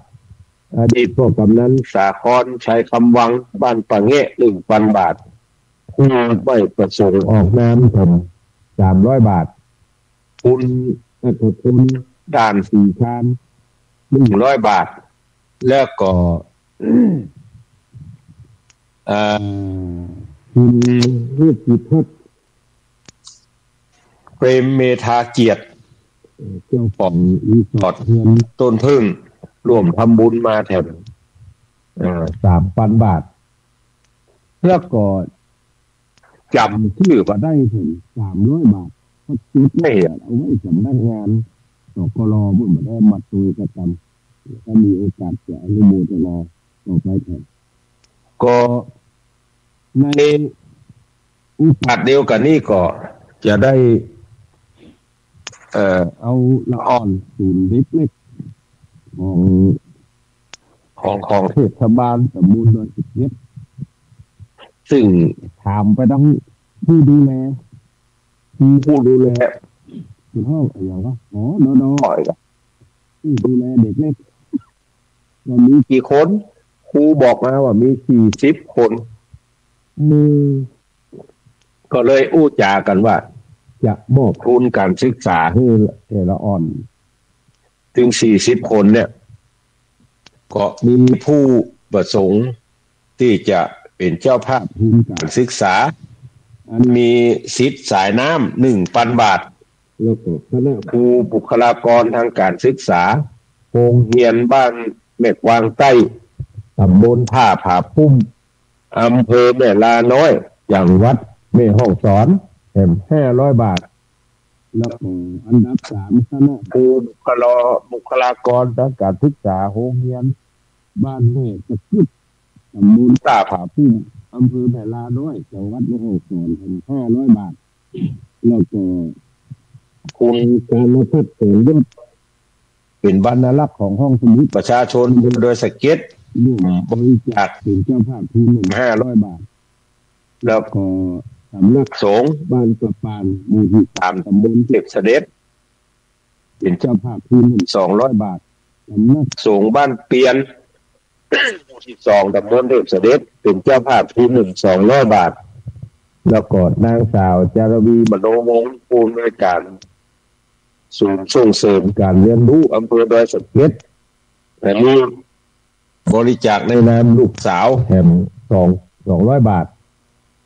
อดีตพ่อกำนันสาคร ชัยคำวัง บ้านป่าแงะ หนึ่งพันบาท ผู้ไม่ประสงค์ออกนาม แถม สามร้อยบาท คุณอัธพล ด่านศรีชาน หนึ่งร้อยบาท แล้วก็ เอ่อ คุณฤทธิพัฒน์ เปรมเมธาเกียรติ เจ้าของรีสอร์ทเฮือนต้นผึ้ง ร่วมทำบุญมาแถม เอ่อ สามพันบาท แล้วก็จ๋ำจื้อบ่ได้ แถม สามร้อยบาท ก็จดไว้อะ เอาไว้สำนักงาน สกล เปิ้นบ่ได้มาตวยสักกำ ถ้ามีโอกาสจะอนุโมทนาต่อไปแทน ก็ในโอกาสเดียวกั๋นนี้ก็จะได้ เอ่อ เอาละอ่อนศูนย์เด็กเล็กของ ของ ของเทศบาลตำบลดอยสะเก็ด ซึ่งถามไปตังผู้ดูแล ผู้ ผู้ดูแล เปิ้นฮ้องอะหยังวะ อ๋อ ดอดอ ผู้ดูแลเด็กเล็ก ว่ามีกี่คน ครูบอกมาว่ามีสี่สิบคน อืม ก็เลยอู้จ๋ากั๋นว่า จะมอบทุนก๋านศึกษาหื้อแต่ละอ่อน เถิงสี่สิบคนเนี่ย ก็มีผู้ประสงค์ตี้จะเป๋นเจ้าภาพทุนก๋านศึกษา อันมีสิทธิ์สายน้ำ หนึ่งพันบาท แล้วก็คณะครูบุคลากรตางก๋านศึกษา โฮงเฮียนบ้านแม่กวางใต้ ตำบลต้าผาปุ้ม อำเภอแม่ลาน้อย จังหวัดแม่ฮ่องสอน แถม ห้าร้อยบาท แล้วก็อันดับสาม คณะครูบุคลา บุคลากรตางก๋านศึกษา โฮงเฮียนบ้านแม่ตะกึด ตำบลต้าผาปุ้ม อำเภอแม่ลาน้อย จังหวัดแม่ฮ่องสอน แถม ห้าร้อยบาท แล้วก็คุณกานพัฒน์ แสนยศ เป๋นบรรณารักษ์ของห้องสมุดประชาชนอำเภอดอยสะเก็ด ร่วมบริจาคเป๋นเจ้าภาพทุน ห้าร้อยบาท แล้วก็สำนักสงฆ์บ้านป่าป่าน หมู่ตี้สาม ตำบลเทพเสด็จ เป๋นเจ้าภาพทุน สองร้อยบาท สำนักสงฆ์บ้านเปียน หมู่ตี้สอง ตำบลเทพเสด็จ เป๋นเจ้าภาพทุน สองร้อยบาท แล้วก็นางสาวจารวี มโนวงศ์ ผู้อำนวยการศูนย์ส่งเสริมการเรียนรู้อำเภอดอยสะเก็ด อันนี้บริจาคในนามลูกสาวแถม สอง สองร้อยบาท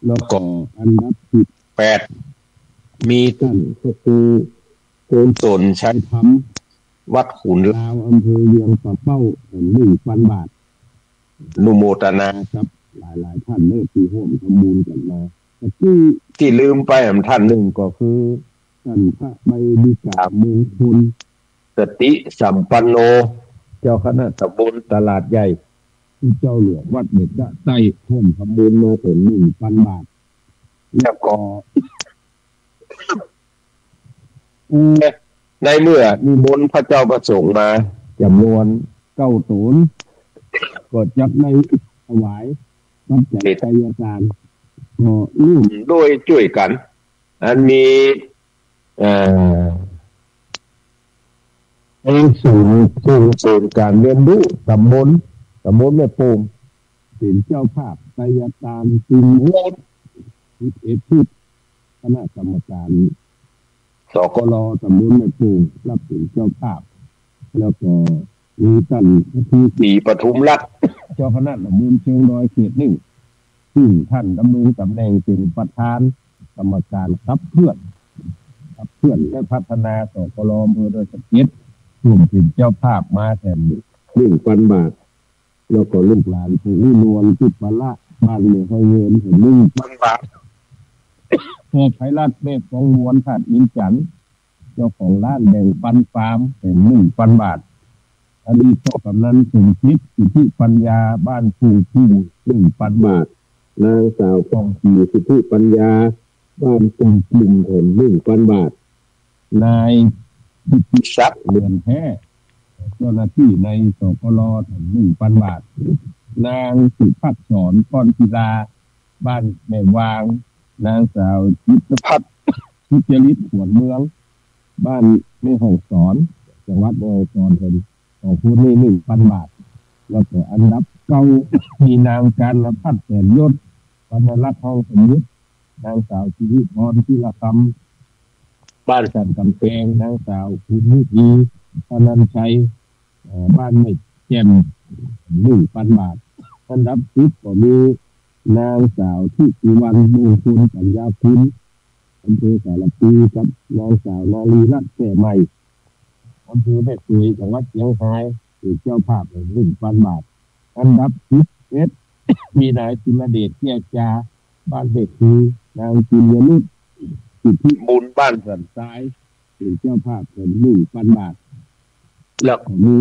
แล้วก็อันดับสิบแปด มีต้านพระครูโกศลชัยธรรม วัดขุนลาว อำเภอเวียงป่าเป้า แถม หนึ่งพันบาท อนุโมทนากับหลายๆ ต้านเน้อตี้ฮ่วมทำบุญกั๋นมา แต่ตี้ ตี้ลืมไปแหมต้านนึ่งก็คือ ต้านพระใบดิกามงคล สติสัมปันโน เจ้าคณะตำบลตลาดใหญ่ ตี้เจ้าหลวงวัดเบญจไตรฮ่วมทำบุญมาแถม หนึ่งพันบาท แล้วก็ ในเมื่อนิมนต์พระเจ้าพระสงฆ์มาจ๋ำนวนเก้าต๋น ก็จักได้ถวายปัจจัยไตยทาน ก็ร่วมด้วยจ้วยกั๋น อันมี เอ่อ ในศูนย์ส่งเสริมการเรียนรู้ตำบล ตำบลแม่โป่ง เป๋นเจ้าภาพไตยทาน ตึงโฮสต์ สิบเอ็ดชุด คณะกรรมการ สกล ตำบลแม่โป่ง รับเป๋นเจ้าภาพ แล้วก็มีต้านพระครูศรีปทุมรัตน์ เจ้าคณะตำบลเชิงดอยเขตหนึ่ง ซึ่งต้านดำรงต๋ำแหน่งเป๋นประธานกรรมการขับเคลื่อน ขับเคลื่อนและพัฒนา สกล อำเภอดอยสะเก็ด ร่วมเป๋นเจ้าภาพมาแถมหนึ่งปันบาท แล้วก็ลูกหลานผู้อู้นวล จุดปะละ บ้านแม่ห้อยเงิน แถมหนึ่งปันบาท ปอไพรัตน์ แม่กองมวล ธาตุอินจันทน์ เจ้าของร้านแบ่งปันฟาร์ม แถมหนึ่งปันบาท อดีตพ่อกำนันสมคิด สิทธิปัญญา บ้านทุ่งทุ่ง หนึ่งปันบาท นางสาวทองศรี สิทธิปัญญา บ้านทุ่งทุ่ง แถมหนึ่งปันบาท นายกิตติศักดิ์ เหมือนแท้ เจ้าหน้าตี้ใน สกล แถมหนึ่งปันบาท นางสุภัสสร ก้อนศิลา บ้านแม่วาง นางสาวจิตรพัฒน์ สุจริต ขวัญเมือง บ้านแม่ฮ่องสอน จังหวัดแม่ฮ่องสอน แถมสองคนนี้หนึ่งปันบาท แล้วก็อันดับเก้า มีนางกาญจนพัฒน์ แสนยศ ปรรณรัตน์ ทองสมมุติ นางสาวสิริพร ธีรคำ บ้านสันกำแพง นางสาวภูมิธี ธนัญชัย เอ่อ บ้านแม่แจ่ม หนึ่งปันบาท อันดับสิบก็มีนางสาวทิติวรรณ มงคลปัญญาคุณ อำเภอสารภี กับนางสาวนารีรัตน์ แซ่ใหม่ อำเภอแม่สวย จังหวัดเชียงราย เป๋นเจ้าภาพหนึ่งปันบาท อันดับสิบเอ็ด มีนายจิรเดช แก้วจา บ้านแม่คู นางจิญญนุช สิทธิบุญ บ้านสันทราย เป๋นเจ้าภาพแถมหนึ่งปันบาท แล้วก็มี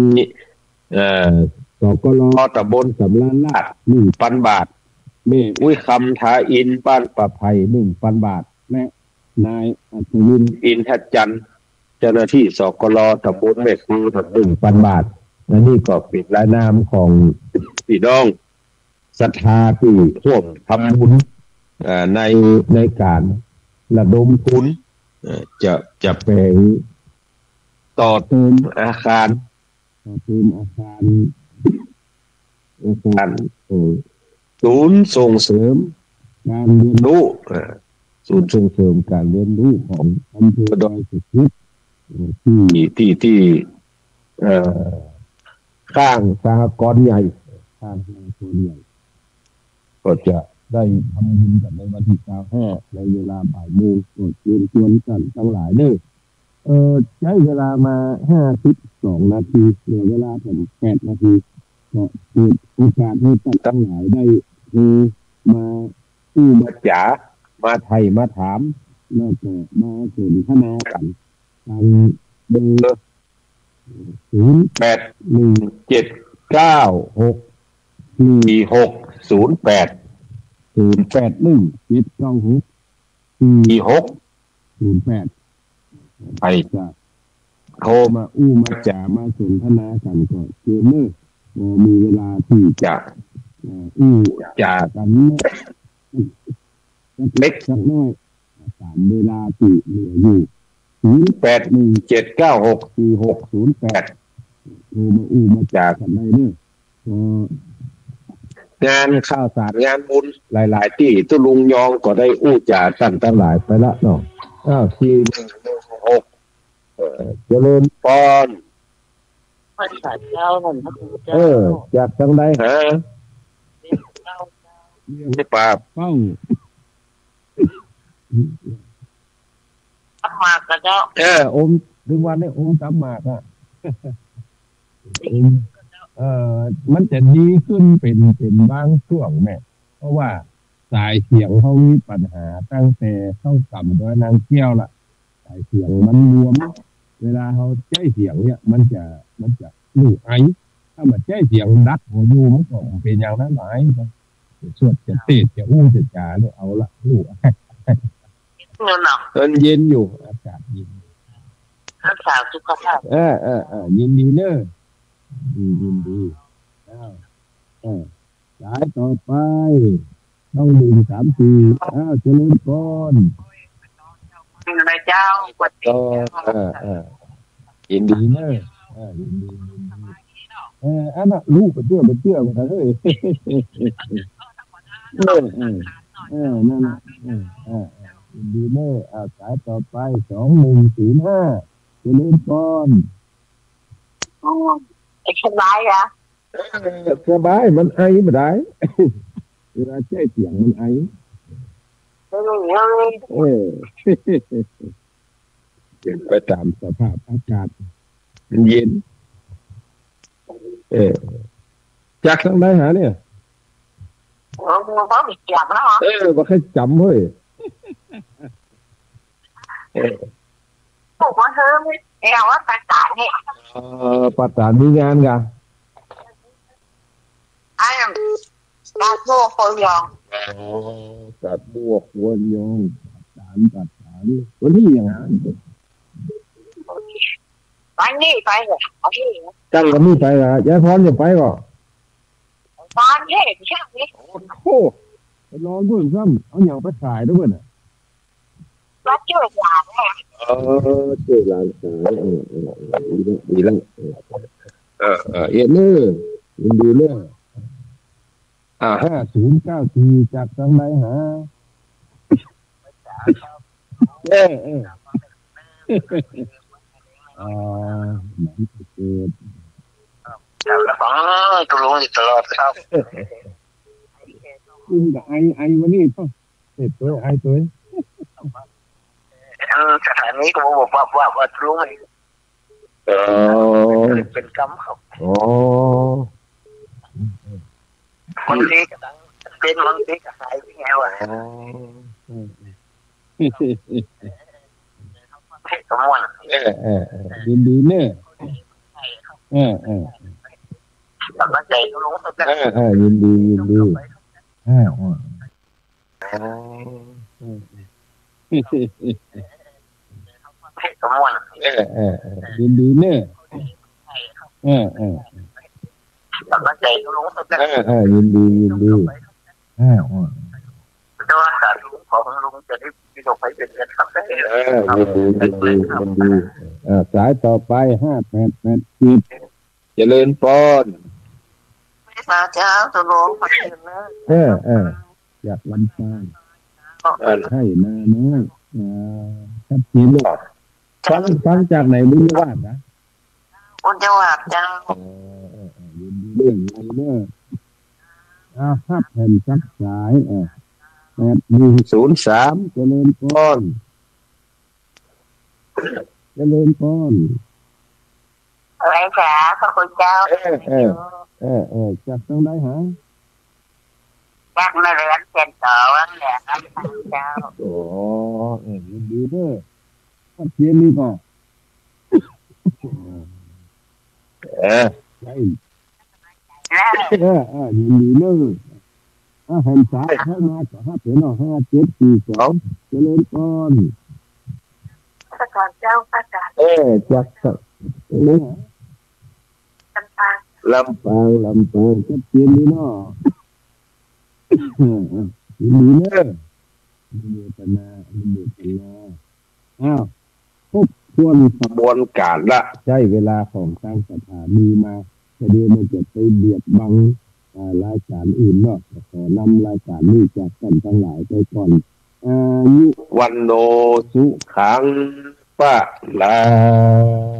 เอ่อ สกล ตำบลสำราญราษฎร์ หนึ่งปันบาท แม่อุ้ยคำ ทาอิน บ้านป่าไผ่ หนึ่งปันบาท และนายอัศวิน อินทจันทร์ เจ้าหน้าตี้ สกล ตำบลแม่คู หนึ่งปันบาท และนี่ก็เป๋นรายนามของปี้น้องศรัทธาตี้ฮ่วมทำบุญ เอ่อ ใน ในก๋านระดมทุน เอ่อ จะ จะแป๋งต่อเติมอาคาร ต่อเติมอาคาร อาคาร เอ่อ ศูนย์ส่งเสริมก๋านเฮียนฮู้ เอ่อ ศูนย์ส่งเสริมก๋านเฮียนฮู้ของอำเภอดอยสะเก็ด เอ่อ ตี้ ตี้ ตี้ เอ่อ ข้างสหกรณ์ใหญ่ ข้างสหกรณ์ใหญ่ ก็จะได้ทำบุญกั๋นในวันตี้ซาวห้า ในเวลาบ่ายโมง ก็เชิญชวนต้านตังหลายเน่อ เอ่อ ใจ๊เวลามาห้าสิบสองนาที เหลือเวลาเถิงแปดนาที ก็เปิดโอกาสหื้อต้านตังหลายได้โทรมาอู้มาจ๋า มาไถ่มาถาม แล้วก็มาสนทนากั๋น ตางเบอร์ ศูนย์แปดหนึ่งเจ็ดเก้าหกสี่หกศูนย์แปด ศูนย์แปดหนึ่งเจ็ดเก้าหกสี่หกศูนย์แปด ใผจะโทรมาอู้มาจ๋ามาสนทนากั๋นก็เจิญเน่อ ก็มีเวลาตี้จะ เอ่อ อู้จ๋ากั๋นสักเล็กสักน้อย ต๋ามเวลาตี้เหลืออยู่ ศูนย์แปดหนึ่งเจ็ดเก้าหกสี่หกศูนย์แปด โทรมาอู้มาจ๋ากั๋นได้เน่อ ก็งานข่าวสารงานบุญหลายๆ ตี้ตุ๊ลุงยองก็ได้อู้จ๋าต้านตังหลายไปละเนาะ อ้าว สี่หนึ่งหนึ่งหก เอ่อ เจริญปอน ภาษาเจ้านั่นนะครูเจ้า เออ จากตางใด ฮะ เจ้า เวียงป่าเป้า ตับหมากกะเจ้า เออ อม เถิงวันนี้อมตับหมากอะ อม เอ่อ มันจะดีขึ้นเป๋น เป๋นบางช่วงแม่ เพราะว่าสายเสียงเฮามีปัญหาตั้งแต่เฮาต่ำดอยนางแก้วละ สายเสียงมันบวม เวลาเฮาใจ๊เสียงเนี่ย มันจะ มันจะอู้ไอ ถ้าบ่ใจ๊เสียงดักหัวอยู่ มันก็บ่เป๋นหยังนะ บ่ไอ จะสวดจะเตศน์จะอู้จะจ๋าเนี่ย เอาละ อู้ เนาะ มันเย็นอยู่ อากาศเย็น รักษาสุขภาพ เออ เออ เออ ยินดีเน่อ อืม ยินดี อ้าว เออ สายต่อไป น้องหนึ่งสามสี่ อ้าว เจริญพร นะเจ้า สวัสดีเจ้า เออ เออ ยินดีเน่อ เออ ยินดี ยินดี เออ อันน่ะ ฮู้ไปเตื้อ ไปเตื้อ มันก็เฮ้ย เออ เออ เออ นั่นน่ะ เออ เออ เออ ยินดีเน่อ อ่า สายต่อไป สองหนึ่งศูนย์ห้า เจริญพร อ๋อ สบายอะ เออ สบาย มันไอบ่ได้ เวลาใจ๊เสียงมันไอ เออ เออ เปลี่ยนไปต๋ามสภาพอากาศ มันเย็น เออ จากตางใดหาเนี่ย เออ มันก็มีเสียงแล้วเหรอ เออ บ่ใค่จ๋ำเฮ้ย เออ บอกว่าเฮ้ย เรียกว่าประสานเนี่ย เออ ประสานมีงานกะ ไอ้ กาดมั่วโคยอง อ๋อ กาดมั่วโคยอง ประสาน ประสาน วันนี้อย่างนั้น วันนี้ไปเหรอ วันนี้ ตั้งวันนี้ไปเหรอ ยายพรจะไปก่อ ตอนเย็นเช้านี้ โอ้โห ไปลองเปิ้นซ้ำ เอาหยังไปขายตวยเปิ้นน่ะ มาจ้วยหลานเนี่ย เออ จ้วยหลานขาย เออ เออ เออ ดีแล้ว ดีแล้ว เออ เออ เออ เอ็ดเน้อ ยินดีเน้อ อ่า ห้าศูนย์เก้าสี่ จากตางใดหา เออ เออ อ่า หนังสะเก็ด ครับ อ๋อ ตกลงอยู่ตลอดครับ อืม แต่ไอ ไอวันนี้ต้องเสร็จตัว ไอตัว เออ สถานีก็บอกว่า ว่า ว่าตกลง เออ เป็นกรรมครับ อ๋อ บางทีก็ดัง เป็นบางทีก็หายไปไงวะ อ๋อ อืม สมวน เออ เออ เออ ยินดีเน้อ เออ เออ กำลังใจลุง เออ เออ ยินดี ยินดี เออ เออ อ๋อ อืม สมวน เออ เออ เออ ยินดีเน้อ เออ เออ กำลังใจลุง เออ เออ ยินดี ยินดี เออ เออ แต่ว่าสาธุ ขอให้ลุงจะได้มีดอกไม้เป็นเงินครับ เออ ยินดี ยินดี ยินดี เออ สายต่อไป ห้าแปดแปดเจ็ด เจริญพร พระเจ้า ตกลงพระเจ้านะ เออ เออ จากลำปาง เออ ไฮ่นาน้อย อ่า ชัดเจนเลย ฟัง ฟังจากไหน บุญวาสนะ บุญวาสเจ้า เออ เออ เออ ยินดีเน้อ ยินดีเน้อ อ่า ครับ แผ่นซับสาย เออ แปดหนึ่งศูนย์สาม เจริญพร เจริญพร ไหว้สา พระคุณเจ้า เออ เออ เออ เออ จากตางใดหา จากแม่เหลือนเชียงต่อวังแหลมน้ำตาลเจ้า อ๋อ เออ ยินดีเน้อ ชัดเจนดีก่อ เออ ใช่ เออ เออ ยินดีเน้อ อ่า แผ่นสายเข้ามาก็ห้าเจ็ดเนาะ ห้าเจ็ดสี่สอง เจริญพร พระคุณเจ้า พระอาจารย์ เออ จาก เออ ลำปาง ลำปาง ลำปาง ชัดเจนดีเนาะ เออ เออ ยินดีเน้อ อนุโมทนา อนุโมทนา อ้าว ครบถ้วนกระบวนการละ ใช้เวลาของตางสถานีมา ประเดี๋ยวมันจะไปเบียดบัง อ่า รายการอื่นเนาะ ขอนำรายการนี้จากต้านตังหลายไปก่อน อายุ วัณโณ สุขัง พลัง